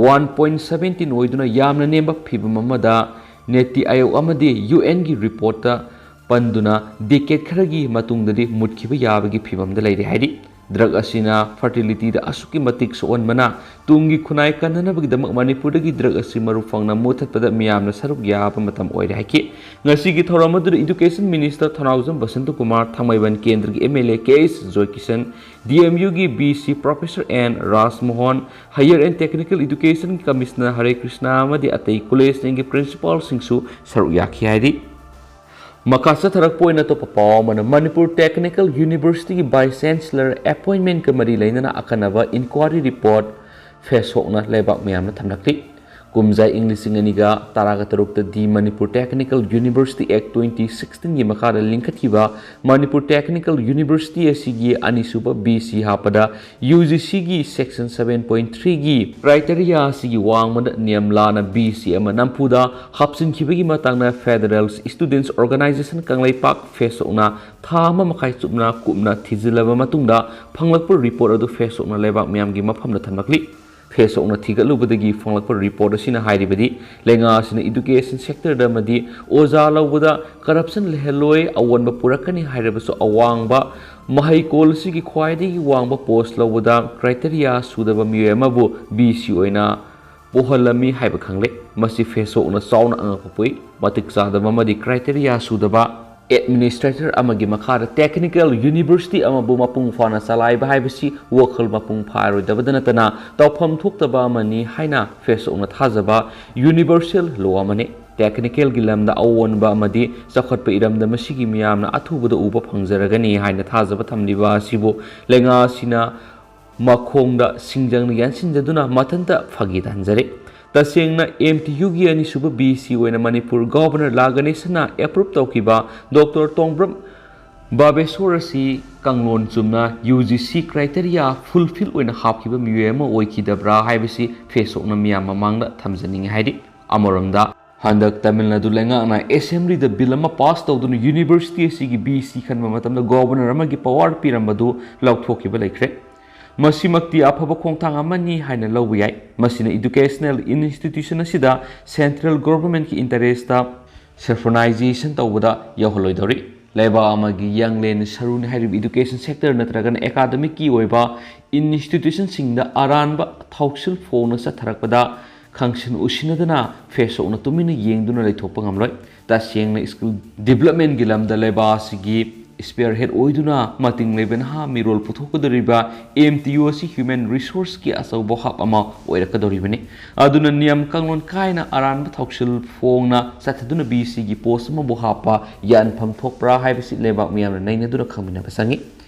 ꯋꯥꯟ ꯄꯣꯏꯟ ꯁꯕꯦꯟꯇꯤꯟ ꯑꯣꯏꯗꯨꯅ ꯌꯥꯝꯅ ꯅꯦꯝꯕ ꯐꯤꯕꯝ ꯑꯃꯗ ꯅꯤꯇꯤ ꯑꯥꯌꯣꯒ ꯑꯃꯗꯤ ꯌꯨ ꯑꯦꯟꯒꯤ ꯔꯤꯄꯣꯔꯠꯇ ꯄꯟꯗꯨꯅ ꯗꯦꯀꯦꯠ ꯈꯔꯒꯤ ꯃꯇꯨꯡꯗꯗꯤ ꯃꯨꯠꯈꯤꯕ ꯌꯥꯕꯒꯤ ꯐꯤꯕꯝꯗ ꯂꯩꯔꯦ ꯍꯥꯏꯔꯤ꯫ ꯗ꯭ꯔꯒ ꯑꯁꯤꯅ ꯐꯔꯇꯤꯂꯤꯇꯤꯗ ꯑꯁꯨꯛꯀꯤ ꯃꯇꯤꯛ ꯁꯣꯛꯍꯟꯕꯅ ꯇꯨꯡꯒꯤ ꯈꯨꯟꯅꯥꯏ ꯀꯟꯅꯅꯕꯒꯤꯗꯃꯛ ꯃꯅꯤꯄꯨꯔꯗꯒꯤ ꯗ꯭ꯔꯒ ꯑꯁꯤ ꯃꯔꯨ ꯐꯪꯅ ꯃꯨꯊꯠꯄꯗ ꯃꯤꯌꯥꯝꯅ ꯁꯔꯨꯛ ꯌꯥꯕ ꯃꯇꯝ ꯑꯣꯏꯔꯦ ꯍꯥꯏꯈꯤ꯫ ꯉꯁꯤꯒꯤ ꯊꯧꯔꯝ ꯑꯗꯨꯗ ꯏꯗꯨꯀꯦꯁꯟ ꯃꯤꯅꯤꯁꯇꯔ ꯊꯧꯅꯥꯎꯖꯝ ꯕꯁꯟꯇꯀꯨꯃꯥꯔ, ꯊꯥꯡꯃꯩꯕꯟ ꯀꯦꯟꯗ꯭ꯔꯒꯤ M L A K H Joykishan, D M ꯌꯨꯒꯤ V C professor N Rajmohan, higher and technical ꯏꯗꯨꯀꯦꯁꯟꯒꯤ ꯀꯃꯤꯁꯅꯔ ꯍꯔꯦ ꯀ꯭ꯔꯤꯁꯅ ꯑꯃꯗꯤ ꯑꯇꯩ ꯀꯣꯂꯦꯖꯁꯤꯡꯒꯤ ꯄ꯭ꯔꯤꯟꯁꯤꯄꯥꯜꯁꯤꯡꯁꯨ ꯁꯔꯨꯛ ꯌꯥꯈꯤ ꯍꯥꯏꯔꯤ꯫ ꯃꯈꯥ ꯆꯠꯊꯔꯛꯄ ꯑꯣꯏꯅ ꯑꯇꯣꯞꯄ ꯄꯥꯎ ꯑꯃꯅ, ꯃꯅꯤꯄꯨꯔ ꯇꯦꯛꯅꯤꯀꯦꯜ ꯌꯨꯅꯤꯚꯔꯁꯤꯇꯤꯒꯤ ꯚꯥꯏꯁ ꯆꯥꯟꯁꯦꯂꯔ ꯑꯦꯄꯣꯏꯟꯃꯦꯟꯠꯀ ꯃꯔꯤ ꯂꯩꯅꯅ ꯑꯀꯟꯅꯕ ꯏꯟꯀ꯭ꯋꯥꯔꯤ ꯔꯤꯄꯣꯔꯠ ꯐꯦꯁꯣꯛꯅ ꯂꯩꯕꯥꯛ ꯃꯤꯌꯥꯝꯅ ꯊꯝꯂꯛꯂꯤ꯫ ꯀꯨꯝꯖꯥ ꯏꯪ ꯂꯤꯁꯤꯡ ꯑꯅꯤꯒ ꯇꯔꯥꯒ ꯇꯔꯨꯛꯇ The Manipur Technical University Act twenty sixteen ꯒꯤ ꯃꯈꯥꯗ ꯂꯤꯡꯈꯠꯈꯤꯕ ꯃꯅꯤꯄꯨꯔ ꯇꯦꯛꯅꯤꯀꯦꯜ ꯌꯨꯅꯤꯚꯔꯁꯤꯇꯤ ꯑꯁꯤꯒꯤ ꯑꯅꯤꯁꯨꯕ ꯕꯤ ꯁꯤ ꯍꯥꯞꯄꯗ ꯌꯨ ꯖꯤ ꯁꯤꯒꯤ Section seven point three ꯒꯤ criteria ꯑꯁꯤꯒꯤ ꯋꯥꯡꯃꯗ ꯅꯤꯌꯝ ꯂꯥꯟꯅ ꯕꯤ ꯁꯤ ꯑꯃ ꯅꯝꯐꯨꯗ ꯍꯥꯞꯆꯤꯟꯈꯤꯕꯒꯤ ꯃꯇꯥꯡꯗ Federal Students Organization ꯀꯪꯂꯩꯄꯥꯛ ꯐꯦꯁꯣꯛꯅ ꯊꯥ ꯑꯃ ꯃꯈꯥꯏ ꯆꯨꯞꯅ ꯀꯨꯞꯅ ꯊꯤꯖꯤꯜꯂꯕ ꯃꯇꯨꯡꯗ ꯐꯪꯂꯛꯄ ꯔꯤꯄꯣꯔꯠ ꯑꯗꯨ ꯐꯦꯁꯣꯛꯅ ꯂꯩꯕꯥꯛ ꯃꯤꯌꯥꯝꯒꯤ ꯃꯐꯝꯗ ꯊꯝꯂꯛꯂꯤ꯫ ꯐꯦꯁꯣꯛꯅ ꯊꯤꯒꯠꯂꯨꯕꯗꯒꯤ ꯐꯪꯂꯛꯄ ꯔꯤꯄꯣꯔꯠ ꯑꯁꯤꯅ ꯍꯥꯏꯔꯤꯕꯗꯤ, ꯂꯩꯉꯥꯛ ꯑꯁꯤꯅ education sector ꯗ ꯑꯃꯗꯤ ꯑꯣꯖꯥ ꯂꯧꯕꯗ corruption ꯂꯩꯍꯜꯂꯣꯏ, ꯑꯑꯣꯟꯕ ꯄꯨꯔꯛꯀꯅꯤ ꯍꯥꯏꯔꯕꯁꯨ ꯑꯋꯥꯡꯕ ꯃꯍꯩꯀꯣꯜ ꯑꯁꯤꯒꯤ ꯈ꯭ꯋꯥꯏꯗꯒꯤ ꯋꯥꯡꯕ post ꯂꯧꯕꯗ criteria ꯁꯨꯗꯕ ꯃꯤꯑꯣꯏ ꯑꯃꯕꯨ ꯕꯤ ꯁꯤ ꯑꯣꯏꯅ ꯄꯣꯛꯍꯜꯂꯝꯃꯤ ꯍꯥꯏꯕ ꯈꯪꯂꯦ꯫ ꯃꯁꯤ ꯐꯦꯁꯣꯛꯅ ꯆꯥꯎꯅ ꯑꯉꯛꯄ ꯄꯣꯛꯏ꯫ ꯃꯇꯤꯛ ꯆꯥꯗꯕ ꯑꯃꯗꯤ criteria ꯁꯨꯗꯕ administrator ꯑꯃꯒꯤ ꯃꯈꯥꯗ technical university ꯑꯃꯕꯨ ꯃꯄꯨꯡ ꯐꯥꯅ ꯆꯂꯥꯏꯕ ꯍꯥꯏꯕꯁꯤ ꯋꯥꯈꯜ ꯃꯄꯨꯡ ꯐꯥꯔꯣꯏꯗꯕꯗ ꯅꯠꯇꯅ ꯇꯧꯐꯝ ꯊꯣꯛꯇꯕ ꯑꯃꯅꯤ ꯍꯥꯏꯅ ꯐꯦꯁꯣꯛꯅ ꯊꯥꯖꯕ universal law ꯑꯃꯅꯤ꯫ Technical ꯒꯤ ꯂꯝꯗ ꯑꯑꯣꯟꯕ ꯑꯃꯗꯤ ꯆꯥꯎꯈꯠꯄ ꯏꯔꯝꯗꯝ ꯑꯁꯤꯒꯤ ꯃꯤꯌꯥꯝꯅ ꯑꯊꯨꯕꯗ ꯎꯕ ꯐꯪꯖꯔꯒꯅꯤ ꯍꯥꯏꯅ ꯊꯥꯖꯕ ꯊꯝꯂꯤꯕ ꯑꯁꯤꯕꯨ ꯂꯩꯉꯥꯛ ꯑꯁꯤꯅ ꯃꯈꯣꯡꯗ ꯁꯤꯡꯖꯪꯅ ꯌꯥꯟꯁꯤꯟꯖꯗꯨꯅ ꯃꯊꯟꯇ ꯐꯥꯒꯤ ꯇꯥꯍꯟꯖꯔꯦ꯫ ꯇꯁꯦꯡꯅ ꯑꯦꯝ ꯇꯤ ꯌꯨꯒꯤ ꯑꯅꯤꯁꯨꯕ ꯕꯤ ꯁꯤ ꯑꯣꯏꯅ ꯃꯅꯤꯄꯨꯔ ꯒꯣꯚꯔꯅꯔ ꯂꯥ ꯒꯅꯦꯁꯟꯅ approve ꯇꯧꯈꯤꯕ ꯗꯣꯛꯇꯔ ꯇꯣꯡꯕ꯭ꯔꯝ ꯕꯥꯕꯦꯁꯣꯔ ꯑꯁꯤ ꯀꯥꯡꯂꯣꯟ ꯆꯨꯝꯅ U G C criteria fulfill ꯑꯣꯏꯅ ꯍꯥꯞꯈꯤꯕ ꯃꯤꯑꯣꯏ ꯑꯃ ꯑꯣꯏꯈꯤꯗꯕ꯭ꯔꯥ ꯍꯥꯏꯕꯁꯤ ꯐꯦꯁꯣꯛꯅ ꯃꯤꯌꯥꯝ ꯃꯃꯥꯡꯗ ꯊꯝꯖꯅꯤꯡꯏ ꯍꯥꯏꯔꯤ꯫ ꯑꯃꯔꯣꯝꯗ, ꯍꯟꯗꯛ ꯇꯥꯃꯤꯜ ꯅꯥꯗꯨ ꯂꯩꯉꯥꯛꯅ assembly ꯗ bill ꯑꯃ pass ꯇꯧꯗꯨꯅ university ꯑꯁꯤꯒꯤ ꯕꯤ ꯁꯤ ꯈꯟꯕ ꯃꯇꯝꯗ ꯒꯣꯚꯔꯅꯔ ꯑꯃꯒꯤ power ꯄꯤꯔꯝꯕꯗꯨ ꯂꯧꯊꯣꯛꯈꯤꯕ ꯂꯩꯈ꯭ꯔꯦ꯫ ꯃꯁꯤꯃꯛꯇꯤ ꯑꯐꯕ ꯈꯣꯡꯊꯥꯡ ꯑꯃꯅꯤ ꯍꯥꯏꯅ ꯂꯧꯕ ꯌꯥꯏ꯫ ꯃꯁꯤꯅ educational institution ꯑꯁꯤꯗ central government ꯀꯤ interest ꯇ saffronization ꯇꯧꯕꯗ ꯌꯧꯍꯜꯂꯣꯏꯗꯧꯔꯤ꯫ ꯂꯩꯕꯥꯛ ꯑꯃꯒꯤ ꯌꯥꯡꯂꯦꯟ ꯁꯔꯨꯅꯤ ꯍꯥꯏꯔꯤꯕ education sector ꯅꯠꯇ꯭ꯔꯒꯅ academic ꯀꯤ ꯑꯣꯏꯕ institution ꯁꯤꯡꯗ ꯑꯔꯥꯟꯕ ꯊꯧꯁꯤꯜ ꯐꯣꯡꯅ ꯆꯠꯊꯔꯛꯄꯗ ꯈꯪꯁꯤꯟ ꯎꯁꯤꯟꯅꯗꯅ ꯐꯦꯁꯣꯛꯅ ꯇꯨꯃꯤꯟꯅ ꯌꯦꯡꯗꯨꯅ ꯂꯩꯊꯣꯛꯄ ꯉꯝꯂꯣꯏ꯫ ꯇꯁꯦꯡꯅ skill development ꯀꯤ ꯂꯝꯗ ꯂꯩꯕꯥꯛ ꯑꯁꯤꯒꯤ spearhead ꯑꯣꯏꯗꯨꯅ ꯃꯇꯤꯡ ꯂꯩꯕ ꯅꯍꯥ ꯃꯤꯔꯣꯜ ꯄꯨꯊꯣꯛꯀꯗꯧꯔꯤꯕ ꯑꯦꯝ ꯇꯤ ꯌꯨ ꯑꯁꯤ human resource ꯀꯤ ꯑꯆꯧꯕ hub ꯑꯃ ꯑꯣꯏꯔꯛꯀꯗꯧꯔꯤꯕꯅꯤ꯫ ꯑꯗꯨꯅ ꯅꯤꯌꯝ ꯀꯥꯡꯂꯣꯟ ꯀꯥꯏꯅ ꯑꯔꯥꯟꯕ ꯊꯧꯁꯤꯜ ꯐꯣꯡꯅ ꯆꯠꯊꯗꯨꯅ ꯕꯤ ꯁꯤ ꯒꯤ post ꯑꯃꯕꯨ ꯍꯥꯞꯄ ꯌꯥꯟꯐꯝ ꯊꯣꯛꯄ꯭ꯔꯥ ꯍꯥꯏꯕꯁꯤ ꯂꯩꯕꯥꯛ ꯃꯤꯌꯥꯝꯅ ꯅꯩꯅꯗꯨꯅ ꯈꯪꯃꯤꯟꯅꯕ ꯆꯪꯏ꯫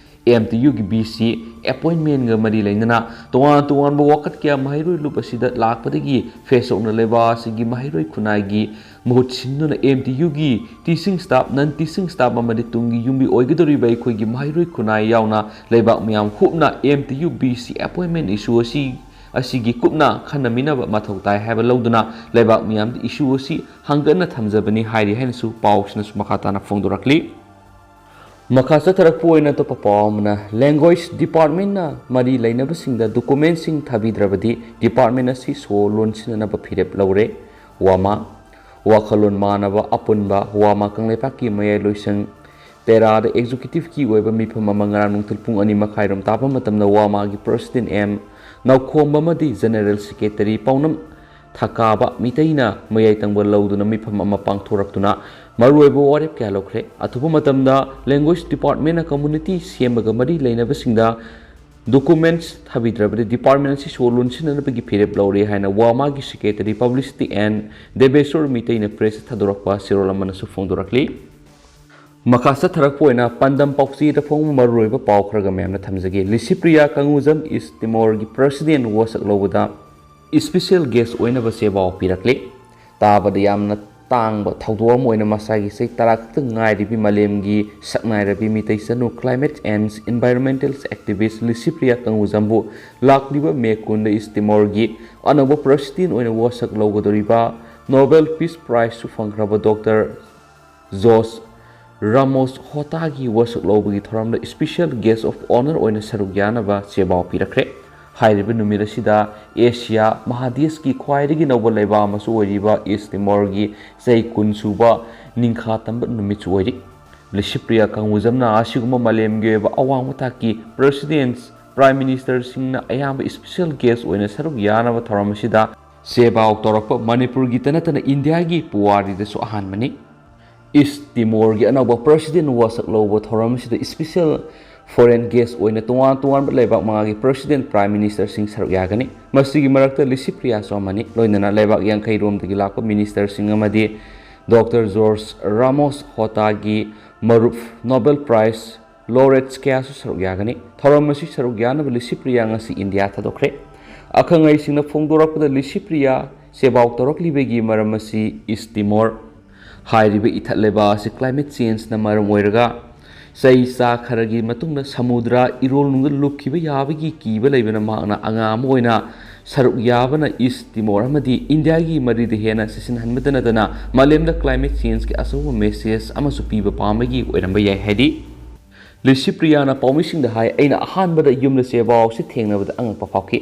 ꯑꯦꯝ ꯇꯤ ꯌꯨꯒꯤ ꯕꯤ ꯁꯤ ꯑꯦꯄꯣꯏꯟꯃꯦꯟꯒ ꯃꯔꯤ ꯂꯩꯅꯅ ꯇꯣꯉꯥꯟ ꯇꯣꯉꯥꯟꯕ ꯋꯥꯀꯠ ꯀꯌꯥ ꯃꯍꯩꯔꯣꯏ ꯂꯨꯞ ꯑꯁꯤꯗ ꯂꯥꯛꯄꯗꯒꯤ ꯐꯦꯁꯕꯨꯛꯅ ꯂꯩꯕꯥꯛ ꯑꯁꯤꯒꯤ ꯃꯍꯩꯔꯣꯏ ꯈꯨꯟꯅꯥꯏꯒꯤ ꯃꯍꯨꯠ ꯁꯤꯟꯗꯨꯅ ꯑꯦꯝ ꯇꯤ ꯌꯨꯒꯤ ꯇꯤꯆꯤꯡ ꯁ꯭ꯇꯥꯐ, ꯅꯟ ꯇꯤꯆꯤꯡ ꯁ꯭ꯇꯥꯐ ꯑꯃꯗꯤ ꯇꯨꯡꯒꯤ ꯌꯨꯝꯕꯤ ꯑꯣꯏꯒꯗꯧꯔꯤꯕ ꯑꯩꯈꯣꯏꯒꯤ ꯃꯍꯩꯔꯣꯏ ꯈꯨꯟꯅꯥꯏ ꯌꯥꯎꯅ ꯂꯩꯕꯥꯛ ꯃꯤꯌꯥꯝ ꯍꯨꯞꯅ M T U B C ꯑꯦꯄꯣꯏꯟꯃꯦꯟ ꯏꯁꯨ ꯑꯁꯤ, ꯑꯁꯤꯒꯤ ꯀꯨꯞꯅ ꯈꯟꯅꯃꯤꯟꯅꯕ ꯃꯊꯧ ꯇꯥꯏ ꯍꯥꯏꯕ ꯂꯧꯗꯨꯅ ꯂꯩꯕꯥꯛ ꯃꯤꯌꯥꯝꯗ ꯏꯁꯨ ꯑꯁꯤ ꯍꯪꯒꯠꯅ ꯊꯝꯖꯕꯅꯤ ꯍꯥꯏꯔꯤ ꯍꯥꯏꯅꯁꯨ ꯄꯥꯎꯁꯤꯅꯁꯨ ꯃꯈꯥ ꯇꯥꯅ ꯐꯣꯡꯗꯣꯔꯛꯂꯤ꯫ ꯃꯈꯥ ꯆꯠꯊꯔꯛꯄ ꯑꯣꯏꯅ ꯑꯇꯣꯞꯄ ꯄꯥꯎ ꯑꯃꯅ, ꯂꯦꯡꯒ꯭ꯋꯦꯖ ꯗꯤꯄꯥꯔꯠꯃꯦꯟꯅ ꯃꯔꯤ ꯂꯩꯅꯕꯁꯤꯡꯗ ꯗꯣꯀꯨꯃꯦꯟꯁꯤꯡ ꯊꯥꯕꯤꯗ꯭ꯔꯕꯗꯤ ꯗꯤꯄꯥꯔꯠꯃꯦꯟ ꯑꯁꯤ ꯁꯣ ꯂꯣꯟꯁꯤꯟꯅꯅꯕ ꯐꯤꯔꯦꯞ ꯂꯧꯔꯦ꯫ ꯋꯥꯃꯥ, ꯋꯥꯈꯜꯂꯣꯟ ꯃꯥꯟꯅꯕ ꯑꯄꯨꯟꯕ ꯋꯥꯃꯥ ꯀꯪꯂꯩꯄꯥꯛꯀꯤ ꯃꯌꯥꯏ ꯂꯣꯏꯁꯪ ꯇꯦꯔꯥꯗ ꯑꯦꯛꯖꯤꯀ꯭ꯌꯨꯇꯤꯚꯀꯤ ꯑꯣꯏꯕ ꯃꯤꯐꯝ ꯑꯃ ꯉꯔꯥꯡ ꯅꯨꯡꯊꯤꯜ ꯄꯨꯡ ꯑꯅꯤ ꯃꯈꯥꯏꯔꯣꯝ ꯇꯥꯕ ꯃꯇꯝꯗ ꯋꯥꯃꯥꯒꯤ ꯄ꯭ꯔꯁꯤꯗꯦꯟ ꯑꯦꯝ ꯅꯧꯈꯣꯝꯕ ꯑꯃꯗꯤ ꯖꯦꯅꯦꯔꯦꯜ ꯁꯦꯀ꯭ꯔꯦꯇꯔꯤ ꯄꯥꯎꯅꯝ ꯊꯀꯥꯕ ꯃꯤꯇꯩꯅ ꯃꯌꯥꯏ ꯇꯪꯕ ꯂꯧꯗꯨꯅ ꯃꯤꯐꯝ ꯑꯃ ꯄꯥꯡꯊꯣꯔꯛꯇꯨꯅ ꯃꯔꯨꯑꯣꯏꯕ ꯋꯥꯔꯦꯞ ꯀꯌꯥ ꯂꯧꯈ꯭ꯔꯦ꯫ ꯑꯊꯨꯕ ꯃꯇꯝꯗ ꯂꯦꯡꯒ꯭ꯋꯦꯖ ꯗꯤꯄꯥꯔꯠꯃꯦꯟꯅ ꯀꯝꯃꯨꯅꯤꯇꯤ ꯁꯦꯝꯕꯒ ꯃꯔꯤ ꯂꯩꯅꯕꯁꯤꯡꯗ ꯗꯣꯀꯨꯃꯦꯟꯁ ꯊꯥꯕꯤꯗ꯭ꯔꯕꯗꯤ ꯗꯤꯄꯥꯔꯠꯃꯦꯟ ꯑꯁꯤ ꯁꯣ ꯂꯣꯟꯁꯤꯟꯅꯅꯕꯒꯤ ꯐꯤꯔꯦꯞ ꯂꯧꯔꯦ ꯍꯥꯏꯅ ꯋꯥꯃꯥꯒꯤ ꯁꯦꯀ꯭ꯔꯦꯇꯔꯤ ꯄꯕ꯭ꯂꯤꯁꯤꯇꯤ ꯑꯦꯟ ꯗꯦꯕꯦꯁꯣꯔ ꯃꯤꯇꯩꯅ ꯄ꯭ꯔꯦꯁꯇ ꯊꯥꯗꯣꯔꯛꯄ ꯆꯦꯔꯣꯜ ꯑꯃꯅꯁꯨ ꯐꯣꯡꯗꯣꯔꯛꯂꯤ꯫ ꯃꯈꯥ ꯆꯠꯊꯔꯛꯄ ꯑꯣꯏꯅ ꯄꯥꯟꯗꯝ ꯄꯥꯎꯆꯦꯗ ꯐꯣꯡꯕ ꯃꯔꯨꯑꯣꯏꯕ ꯄꯥꯎ ꯈꯔꯒ ꯃꯌꯥꯝꯅ ꯊꯝꯖꯒꯦ꯫ ꯂꯤꯁꯤꯄ꯭ꯔꯤꯌꯥ ꯀꯪꯒꯨꯖꯝ ꯏꯁ ꯇꯤꯃꯣꯔꯒꯤ ꯄ꯭ꯔꯁꯤꯗꯦꯟ ꯋꯥꯁꯛ ꯂꯧꯕꯗ ꯏꯁꯄꯤꯁꯦꯜ ꯒꯦꯁ ꯑꯣꯏꯅꯕ ꯆꯦꯕꯥꯎ ꯄꯤꯔꯛꯂꯤ꯫ ꯇꯥꯕꯗ ꯌꯥꯝꯅ ꯇꯥꯡꯕ ꯊꯧꯗꯣꯛ ꯑꯃ ꯑꯣꯏꯅ ꯃꯁꯥꯒꯤ ꯆꯍꯤ ꯇꯔꯥ ꯈꯛꯇ ꯉꯥꯏꯔꯤꯕꯤ ꯃꯥꯂꯦꯝꯒꯤ ꯁꯛꯅꯥꯏꯔꯕꯤ ꯃꯤꯇꯩ ꯆꯅꯨ, Climate and Environmental Activist Licypriya ꯀꯪꯒꯨꯖꯝꯕꯨ ꯂꯥꯛꯂꯤꯕ ꯃꯦ ꯀꯨꯟꯗ ꯏꯁ ꯇꯤꯃꯣꯔꯒꯤ ꯑꯅꯧꯕ ꯄ꯭ꯔꯁꯤꯗꯦꯟ ꯑꯣꯏꯅ ꯋꯥꯁꯛ ꯂꯧꯒꯗꯧꯔꯤꯕ ꯅꯣꯕꯦꯜ ꯄꯤꯁ ꯄ꯭ꯔꯥꯏꯖꯁꯨ ꯐꯪꯈ꯭ꯔꯕ ꯗꯣꯛꯇꯔ ꯖꯣꯁ ꯔꯥꯃꯣꯁ ꯍꯣꯇꯥꯒꯤ ꯋꯥꯁꯛ ꯂꯧꯕꯒꯤ ꯊꯧꯔꯝꯗ ꯏꯁꯄꯤꯁꯦꯜ ꯒꯦꯁ ꯑꯣꯐ ꯑꯣꯅꯔ ꯑꯣꯏꯅ ꯁꯔꯨꯛ ꯌꯥꯅꯕ ꯆꯦꯕꯥꯎ ꯄꯤꯔꯛꯈ꯭ꯔꯦ꯫ ꯍꯥꯏꯔꯤꯕ ꯅꯨꯃꯤꯠ ꯑꯁꯤꯗ ꯑꯦꯁꯤꯌꯥ ꯃꯍꯥꯗꯦꯁꯀꯤ ꯈ꯭ꯋꯥꯏꯗꯒꯤ ꯅꯧꯕ ꯂꯩꯕꯥꯛ ꯑꯃꯁꯨ ꯑꯣꯏꯔꯤꯕ ꯏꯁ ꯇꯤꯃꯣꯔꯒꯤ ꯆꯍꯤ ꯀꯨꯟ ꯁꯨꯕ ꯅꯤꯡꯈꯥ ꯇꯝꯕ ꯅꯨꯃꯤꯠꯁꯨ ꯑꯣꯏꯔꯤ꯫ ꯂꯤꯁꯤꯄ꯭ꯔꯤꯌꯥ ꯀꯪꯒꯨꯖꯝꯅ ꯑꯁꯤꯒꯨꯝꯕ ꯃꯥꯂꯦꯝꯒꯤ ꯑꯣꯏꯕ ꯑꯋꯥꯡꯕ ꯊꯥꯛꯀꯤ ꯄ꯭ꯔꯁꯤꯗꯦꯟꯁ, ꯄ꯭ꯔꯥꯏꯝ ꯃꯤꯅꯤꯁꯇꯔꯁꯤꯡꯅ ꯑꯌꯥꯝꯕ ꯏꯁꯄꯤꯁꯦꯜ ꯒꯦꯁ ꯑꯣꯏꯅ ꯁꯔꯨꯛ ꯌꯥꯅꯕ ꯊꯧꯔꯝ ꯑꯁꯤꯗ ꯆꯦꯕꯥꯎ ꯇꯧꯔꯛꯄ ꯃꯅꯤꯄꯨꯔꯒꯤꯇ ꯅꯠꯇꯅ ꯏꯟꯗꯤꯌꯥꯒꯤ ꯄꯨꯋꯥꯔꯤꯗꯁꯨ ꯑꯍꯥꯟꯕꯅꯤ꯫ ꯏꯁ ꯇꯤꯃꯣꯔꯒꯤ ꯑꯅꯧꯕ ꯄ꯭ꯔꯁꯤꯗꯦꯟ ꯋꯥꯁꯛ ꯂꯧꯕ ꯊꯧꯔꯝ ꯑꯁꯤꯗ ꯏꯁꯄꯤꯁꯦꯜ ꯐꯣꯔꯦꯟ ꯒꯦꯁ ꯑꯣꯏꯅ ꯇꯣꯉꯥꯟ ꯇꯣꯉꯥꯟꯕ ꯂꯩꯕꯥꯛ ꯃꯉꯥꯒꯤ ꯄ꯭ꯔꯁꯤꯗꯦꯟ, ꯄ꯭ꯔꯥꯏꯝ ꯃꯤꯅꯤꯁꯇꯔꯁꯤꯡ ꯁꯔꯨꯛ ꯌꯥꯒꯅꯤ꯫ ꯃꯁꯤꯒꯤ ꯃꯔꯛꯇ ꯂꯤꯁꯤꯄ꯭ꯔꯤꯌꯥꯁꯨ ꯑꯃꯅꯤ꯫ ꯂꯣꯏꯅꯅ ꯂꯩꯕꯥꯛ ꯌꯥꯡꯈꯩ ꯔꯣꯝꯗꯒꯤ ꯂꯥꯛꯄ ꯃꯤꯅꯤꯁꯇꯔꯁꯤꯡ ꯑꯃꯗꯤ ꯗꯣꯛꯇꯔ ꯖꯣꯔꯖ ꯔꯥꯃꯣꯁ ꯍꯣꯇꯥꯒꯤ ꯃꯔꯨꯞ ꯅꯣꯕꯦꯜ ꯄ꯭ꯔꯥꯏꯖ ꯂꯣꯔꯦꯠꯁ ꯀꯌꯥꯁꯨ ꯁꯔꯨꯛ ꯌꯥꯒꯅꯤ꯫ ꯊꯧꯔꯝ ꯑꯁꯤ ꯁꯔꯨꯛ ꯌꯥꯅꯕ ꯂꯤꯁꯤꯄ꯭ꯔꯤꯌꯥ ꯉꯁꯤ ꯏꯟꯗꯤꯌꯥ ꯊꯥꯗꯣꯛꯈ꯭ꯔꯦ꯫ ꯑꯈꯪ ꯑꯍꯩꯁꯤꯡꯅ ꯐꯣꯡꯗꯣꯔꯛꯄꯗ ꯂꯤꯁꯤꯄ꯭ꯔꯤꯌꯥ ꯁꯦꯕꯥꯎ ꯇꯧꯔꯛꯂꯤꯕꯒꯤ ꯃꯔꯝ ꯑꯁꯤ ꯏꯁ ꯇꯤꯃꯣꯔ ꯍꯥꯏꯔꯤꯕ ꯏꯊꯠ ꯂꯩꯕꯥꯛ ꯑꯁꯤ climate changeꯅ ꯃꯔꯝ ꯑꯣꯏꯔꯒ ꯆꯍꯤ ꯆꯥ ꯈꯔꯒꯤ ꯃꯇꯨꯡꯗ ꯁꯃꯨꯗ꯭ꯔ ꯏꯔꯣꯜꯅꯨꯡꯗ ꯂꯨꯞꯈꯤꯕ ꯌꯥꯕꯒꯤ ꯀꯤꯕ ꯂꯩꯕꯅ ꯃꯍꯥꯛꯅ ꯑꯉꯥꯡ ꯑꯃ ꯑꯣꯏꯅ ꯁꯔꯨꯛ ꯌꯥꯕꯅ ꯏꯁ ꯇꯤꯃꯣꯔ ꯑꯃꯗꯤ ꯏꯟꯗꯤꯌꯥꯒꯤ ꯃꯔꯤꯗ ꯍꯦꯟꯅ ꯆꯦꯠꯁꯤꯟꯍꯟꯕꯗ ꯅꯠꯇꯅ ꯃꯥꯂꯦꯝꯗ climate changeꯀꯤ ꯑꯆꯧꯕ message ꯑꯃꯁꯨ ꯄꯤꯕ ꯄꯥꯝꯕꯒꯤ ꯑꯣꯏꯔꯝꯕ ꯌꯥꯏ ꯍꯥꯏꯔꯤ꯫ ꯂꯤꯁꯤꯄ꯭ꯔꯤꯌꯥꯅ ꯄꯥꯎꯃꯤꯁꯤꯡꯗ ꯍꯥꯏ, "ꯑꯩꯅ ꯑꯍꯥꯟꯕꯗ ꯌꯨꯝꯗ ꯆꯦꯕꯥꯎꯁꯤ ꯊꯦꯡꯅꯕꯗ ꯑꯉꯛꯄ ꯐꯥꯎꯈꯤ꯫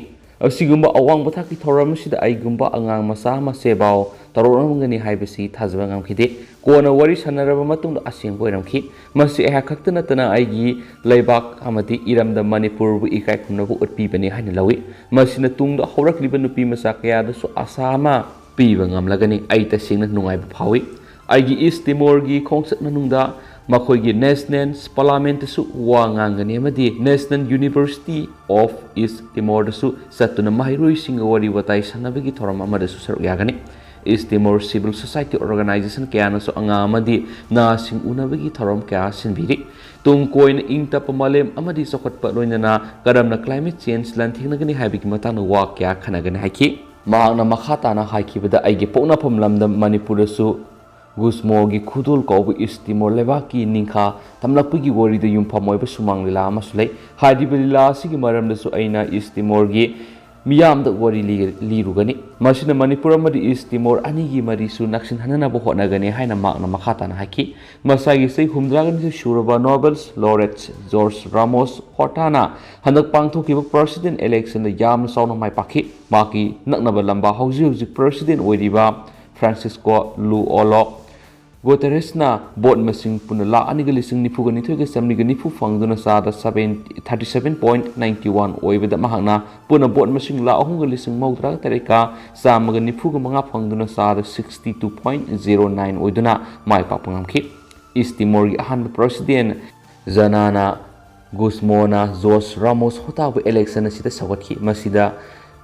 ꯑꯁꯤꯒꯨꯝꯕ ꯑꯋꯥꯡꯕ ꯊꯥꯛꯀꯤ ꯊꯧꯔꯝ ꯑꯁꯤꯗ ꯑꯩꯒꯨꯝꯕ ꯑꯉꯥꯡ ꯃꯆꯥ ꯑꯃ ꯆꯦꯕꯥꯎ ꯇꯧꯔꯛꯂꯝꯒꯅꯤ ꯍꯥꯏꯕꯁꯤ ꯊꯥꯖꯕ ꯉꯝꯈꯤꯗꯦ꯫ ꯀꯣꯟꯅ ꯋꯥꯔꯤ ꯁꯥꯟꯅꯔꯕ ꯃꯇꯨꯡꯗ ꯑꯁꯦꯡꯕ ꯑꯣꯏꯔꯝꯈꯤ꯫ ꯃꯁꯤ ꯑꯩꯍꯥꯛ ꯈꯛꯇ ꯅꯠꯇꯅ ꯑꯩꯒꯤ ꯂꯩꯕꯥꯛ ꯑꯃꯗꯤ ꯏꯔꯝꯗꯝ ꯃꯅꯤꯄꯨꯔꯕꯨ ꯏꯀꯥꯏ ꯈꯨꯝꯅꯕ ꯎꯠꯄꯤꯕꯅꯤ ꯍꯥꯏꯅ ꯂꯧꯏ꯫ ꯃꯁꯤꯅ ꯇꯨꯡꯗ ꯍꯧꯔꯛꯂꯤꯕ ꯅꯨꯄꯤ ꯃꯆꯥ ꯀꯌꯥꯗꯁꯨ ꯑꯁꯥ ꯑꯃ ꯄꯤꯕ ꯉꯝꯂꯒꯅꯤ꯫ ꯑꯩ ꯇꯁꯦꯡꯅ ꯅꯨꯡꯉꯥꯏꯕ ꯐꯥꯎꯏ꯫ ꯑꯩꯒꯤ ꯏꯁ ꯇꯤꯃꯣꯔꯒꯤ ꯈꯣꯡꯆꯠ ꯃꯅꯨꯡꯗ ꯃꯈꯣꯏꯒꯤ national parliamentꯇꯁꯨ ꯋꯥ ꯉꯥꯡꯒꯅꯤ ꯑꯃꯗꯤ National University of East Timorꯗꯁꯨ ꯆꯠꯇꯨꯅ ꯃꯍꯩꯔꯣꯏꯁꯤꯡꯒ ꯋꯥꯔꯤ ꯋꯥꯇꯥꯏ ꯁꯥꯟꯅꯕꯒꯤ ꯊꯧꯔꯝ ꯑꯃꯗꯁꯨ ꯁꯔꯨꯛ ꯌꯥꯒꯅꯤ꯫ ꯏꯁ ꯇꯤꯃꯣꯔ civil society organization ꯀꯌꯥꯅꯁꯨ ꯑꯉꯥꯡ ꯑꯃꯗꯤ ꯅꯍꯥꯁꯤꯡ ꯎꯅꯕꯒꯤ ꯊꯧꯔꯝ ꯀꯌꯥ ꯁꯤꯟꯕꯤꯔꯤ꯫ ꯇꯨꯡ ꯀꯣꯏꯅ ꯏꯪ ꯇꯞꯄ ꯃꯥꯂꯦꯝ ꯑꯃꯗꯤ ꯆꯥꯎꯈꯠꯄ ꯂꯣꯏꯅꯅ ꯀꯔꯝꯅ climate change ꯂꯥꯟꯊꯦꯡꯅꯒꯅꯤ ꯍꯥꯏꯕꯒꯤ ꯃꯇꯥꯡꯗ ꯋꯥ ꯀꯌꯥ ꯈꯟꯅꯒꯅꯤ ꯍꯥꯏꯈꯤ꯫ ꯃꯍꯥꯛꯅ ꯃꯈꯥ ꯇꯥꯅ ꯍꯥꯏꯈꯤꯕꯗ, ꯑꯩꯒꯤ ꯄꯣꯛꯅꯐꯝ ꯂꯝꯗꯝ ꯃꯅꯤꯄꯨꯔꯗꯁꯨ ꯒꯨꯁꯃꯣꯒꯤ ꯈꯨꯗꯣꯜ ꯀꯧꯕ ꯏꯁ ꯇꯤꯃꯣꯔ ꯂꯩꯕꯥꯛꯀꯤ ꯅꯤꯡꯈꯥ ꯇꯝꯂꯛꯄꯒꯤ ꯋꯥꯔꯤꯗ ꯌꯨꯝꯐꯝ ꯑꯣꯏꯕ ꯁꯨꯃꯥꯡ ꯂꯤꯂꯥ ꯑꯃꯁꯨ ꯂꯩ꯫ ꯍꯥꯏꯔꯤꯕ ꯂꯤꯂꯥ ꯑꯁꯤꯒꯤ ꯃꯔꯝꯗꯁꯨ ꯑꯩꯅ ꯏꯁ ꯇꯤꯃꯣꯔꯒꯤ ꯃꯤꯌꯥꯝꯗ ꯋꯥꯔꯤ ꯂꯤ-, ꯂꯤꯔꯨꯒꯅꯤ꯫ ꯃꯁꯤꯅ ꯃꯅꯤꯄꯨꯔ ꯑꯃꯗꯤ ꯏꯁ ꯇꯤꯃꯣꯔ ꯑꯅꯤꯒꯤ ꯃꯔꯤꯁꯨ ꯅꯛꯁꯤꯟꯍꯟꯅꯅꯕ ꯍꯣꯠꯅꯒꯅꯤ ꯍꯥꯏꯅ ꯃꯍꯥꯛꯅ ꯃꯈꯥ ꯇꯥꯅ ꯍꯥꯏꯈꯤ꯫ ꯃꯁꯥꯒꯤ ꯆꯍꯤ ꯍꯨꯝꯗ꯭ꯔꯥꯒ ꯅꯤꯊꯣꯏ ꯁꯨꯔꯕ Nobel laureate George Ramos Hortaꯅ ꯍꯟꯗꯛ ꯄꯥꯡꯊꯣꯛꯈꯤꯕ president electionꯗ ꯌꯥꯝꯅ ꯆꯥꯎꯅ ꯃꯥꯏ ꯄꯥꯛꯈꯤ꯫ ꯃꯍꯥꯛꯀꯤ ꯅꯛꯅꯕ ꯂꯝꯕꯥ ꯍꯧꯖꯤꯛ ꯍꯧꯖꯤꯛ president ꯑꯣꯏꯔꯤꯕ Francisco Lú-Olo Guterresꯅ vote ꯃꯁꯤꯡ ꯄꯨꯟꯅ ꯂꯥꯈ ꯑꯅꯤꯒ ꯂꯤꯁꯤꯡ ꯅꯤꯐꯨꯒ ꯅꯤꯊꯣꯏꯒ ꯆꯥꯃꯔꯤꯒ ꯅꯤꯐꯨ ꯐꯪꯗꯨꯅ ꯆꯥꯗ seven, thirty seven point ninety one ꯑꯣꯏꯕꯗ ꯃꯍꯥꯛꯅ ꯄꯨꯟꯅ vote ꯃꯁꯤꯡ ꯂꯥꯈ ꯑꯍꯨꯝꯒ ꯂꯤꯁꯤꯡ ꯃꯧꯗ꯭ꯔꯥꯒ ꯇꯔꯦꯠꯀ ꯆꯥꯝꯃꯒ ꯅꯤꯐꯨꯒ ꯃꯉꯥ ꯐꯪꯗꯨꯅ ꯆꯥꯗ sixty two point zero nine ꯑꯣꯏꯗꯨꯅ ꯃꯥꯏ ꯄꯥꯛꯄ ꯉꯝꯈꯤ꯫ ꯏꯁ ꯇꯤꯃꯣꯔꯒꯤ ꯑꯍꯥꯟꯕ president Xanana Gusmóna Jorge Ramos Hortaꯕꯨ election ꯑꯁꯤꯗ ꯁꯧꯒꯠꯈꯤ꯫ ꯃꯁꯤꯗ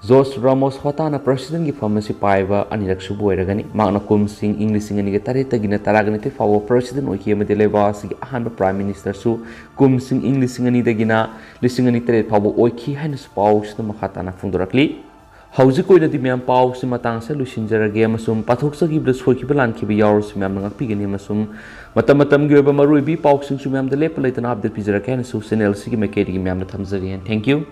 ꯖꯣꯔꯖ ꯔꯥꯃꯣꯁ ꯍꯣꯇꯥꯅ ꯄ꯭ꯔꯦꯁꯤꯗꯦꯟꯒꯤ ꯐꯝ ꯑꯁꯤ ꯄꯥꯏꯕ ꯑꯅꯤꯔꯛ ꯁꯨꯕ ꯑꯣꯏꯔꯒꯅꯤ꯫ ꯃꯍꯥꯛꯅ ꯀꯨꯝꯁꯤꯡ ꯏꯪ ꯂꯤꯁꯤꯡ ꯑꯅꯤꯒ ꯇꯔꯦꯠꯇꯒꯤꯅ ꯇꯔꯥꯒ ꯅꯤꯊꯣꯏ ꯐꯥꯎꯕ ꯄ꯭ꯔꯦꯁꯤꯗꯦꯟ ꯑꯣꯏꯈꯤ ꯑꯃꯗꯤ ꯂꯩꯕꯥꯛ ꯑꯁꯤꯒꯤ ꯑꯍꯥꯟꯕ ꯄ꯭ꯔꯥꯏꯝ ꯃꯤꯅꯤꯁꯇꯔꯁꯨ ꯀꯨꯝꯁꯤꯡ ꯏꯪ ꯂꯤꯁꯤꯡ ꯑꯅꯤꯗꯒꯤꯅ ꯂꯤꯁꯤꯡ ꯑꯅꯤ ꯇꯔꯦꯠ ꯐꯥꯎꯕ ꯑꯣꯏꯈꯤ ꯍꯥꯏꯅꯁꯨ ꯄꯥꯎꯁꯤꯗ ꯃꯈꯥ ꯇꯥꯅ ꯐꯣꯡꯗꯣꯔꯛꯂꯤ꯫ ꯍꯧꯖꯤꯛꯀꯤ ꯑꯣꯏꯅꯗꯤ ꯃꯌꯥꯝ ꯄꯥꯎꯁꯤ ꯃꯇꯥꯡꯁꯤꯗ ꯂꯣꯏꯁꯤꯟꯖꯔꯒꯦ ꯑꯃꯁꯨꯡ ꯄꯥꯊꯣꯛꯆꯈꯤꯕꯗ ꯁꯣꯏꯈꯤꯕ ꯂꯥꯟꯈꯤꯕ ꯌꯥꯎꯔꯁꯨ ꯃꯌꯥꯝꯅ ꯉꯥꯛꯄꯤꯒꯅꯤ ꯑꯃꯁꯨꯡ ꯃꯇꯝ ꯃꯇꯝꯒꯤ ꯑꯣꯏꯕ ꯃꯔꯨꯑꯣꯏꯕ ꯄꯥꯎꯁꯤꯡꯁꯨ ꯃꯌꯥꯝꯗ ꯂꯦꯞꯄ ꯂꯩꯇꯅ ꯑꯞꯗꯦꯠ ꯄꯤꯖꯔꯛꯀꯦ ꯍꯥꯏꯅꯁꯨ ꯆꯦꯅꯦꯜ ꯑꯁꯤꯒꯤ ꯃꯥꯏꯀꯩꯗꯒꯤ ꯃꯌꯥꯝꯗ ꯊꯝꯖꯔꯤ꯫ Thank you꯫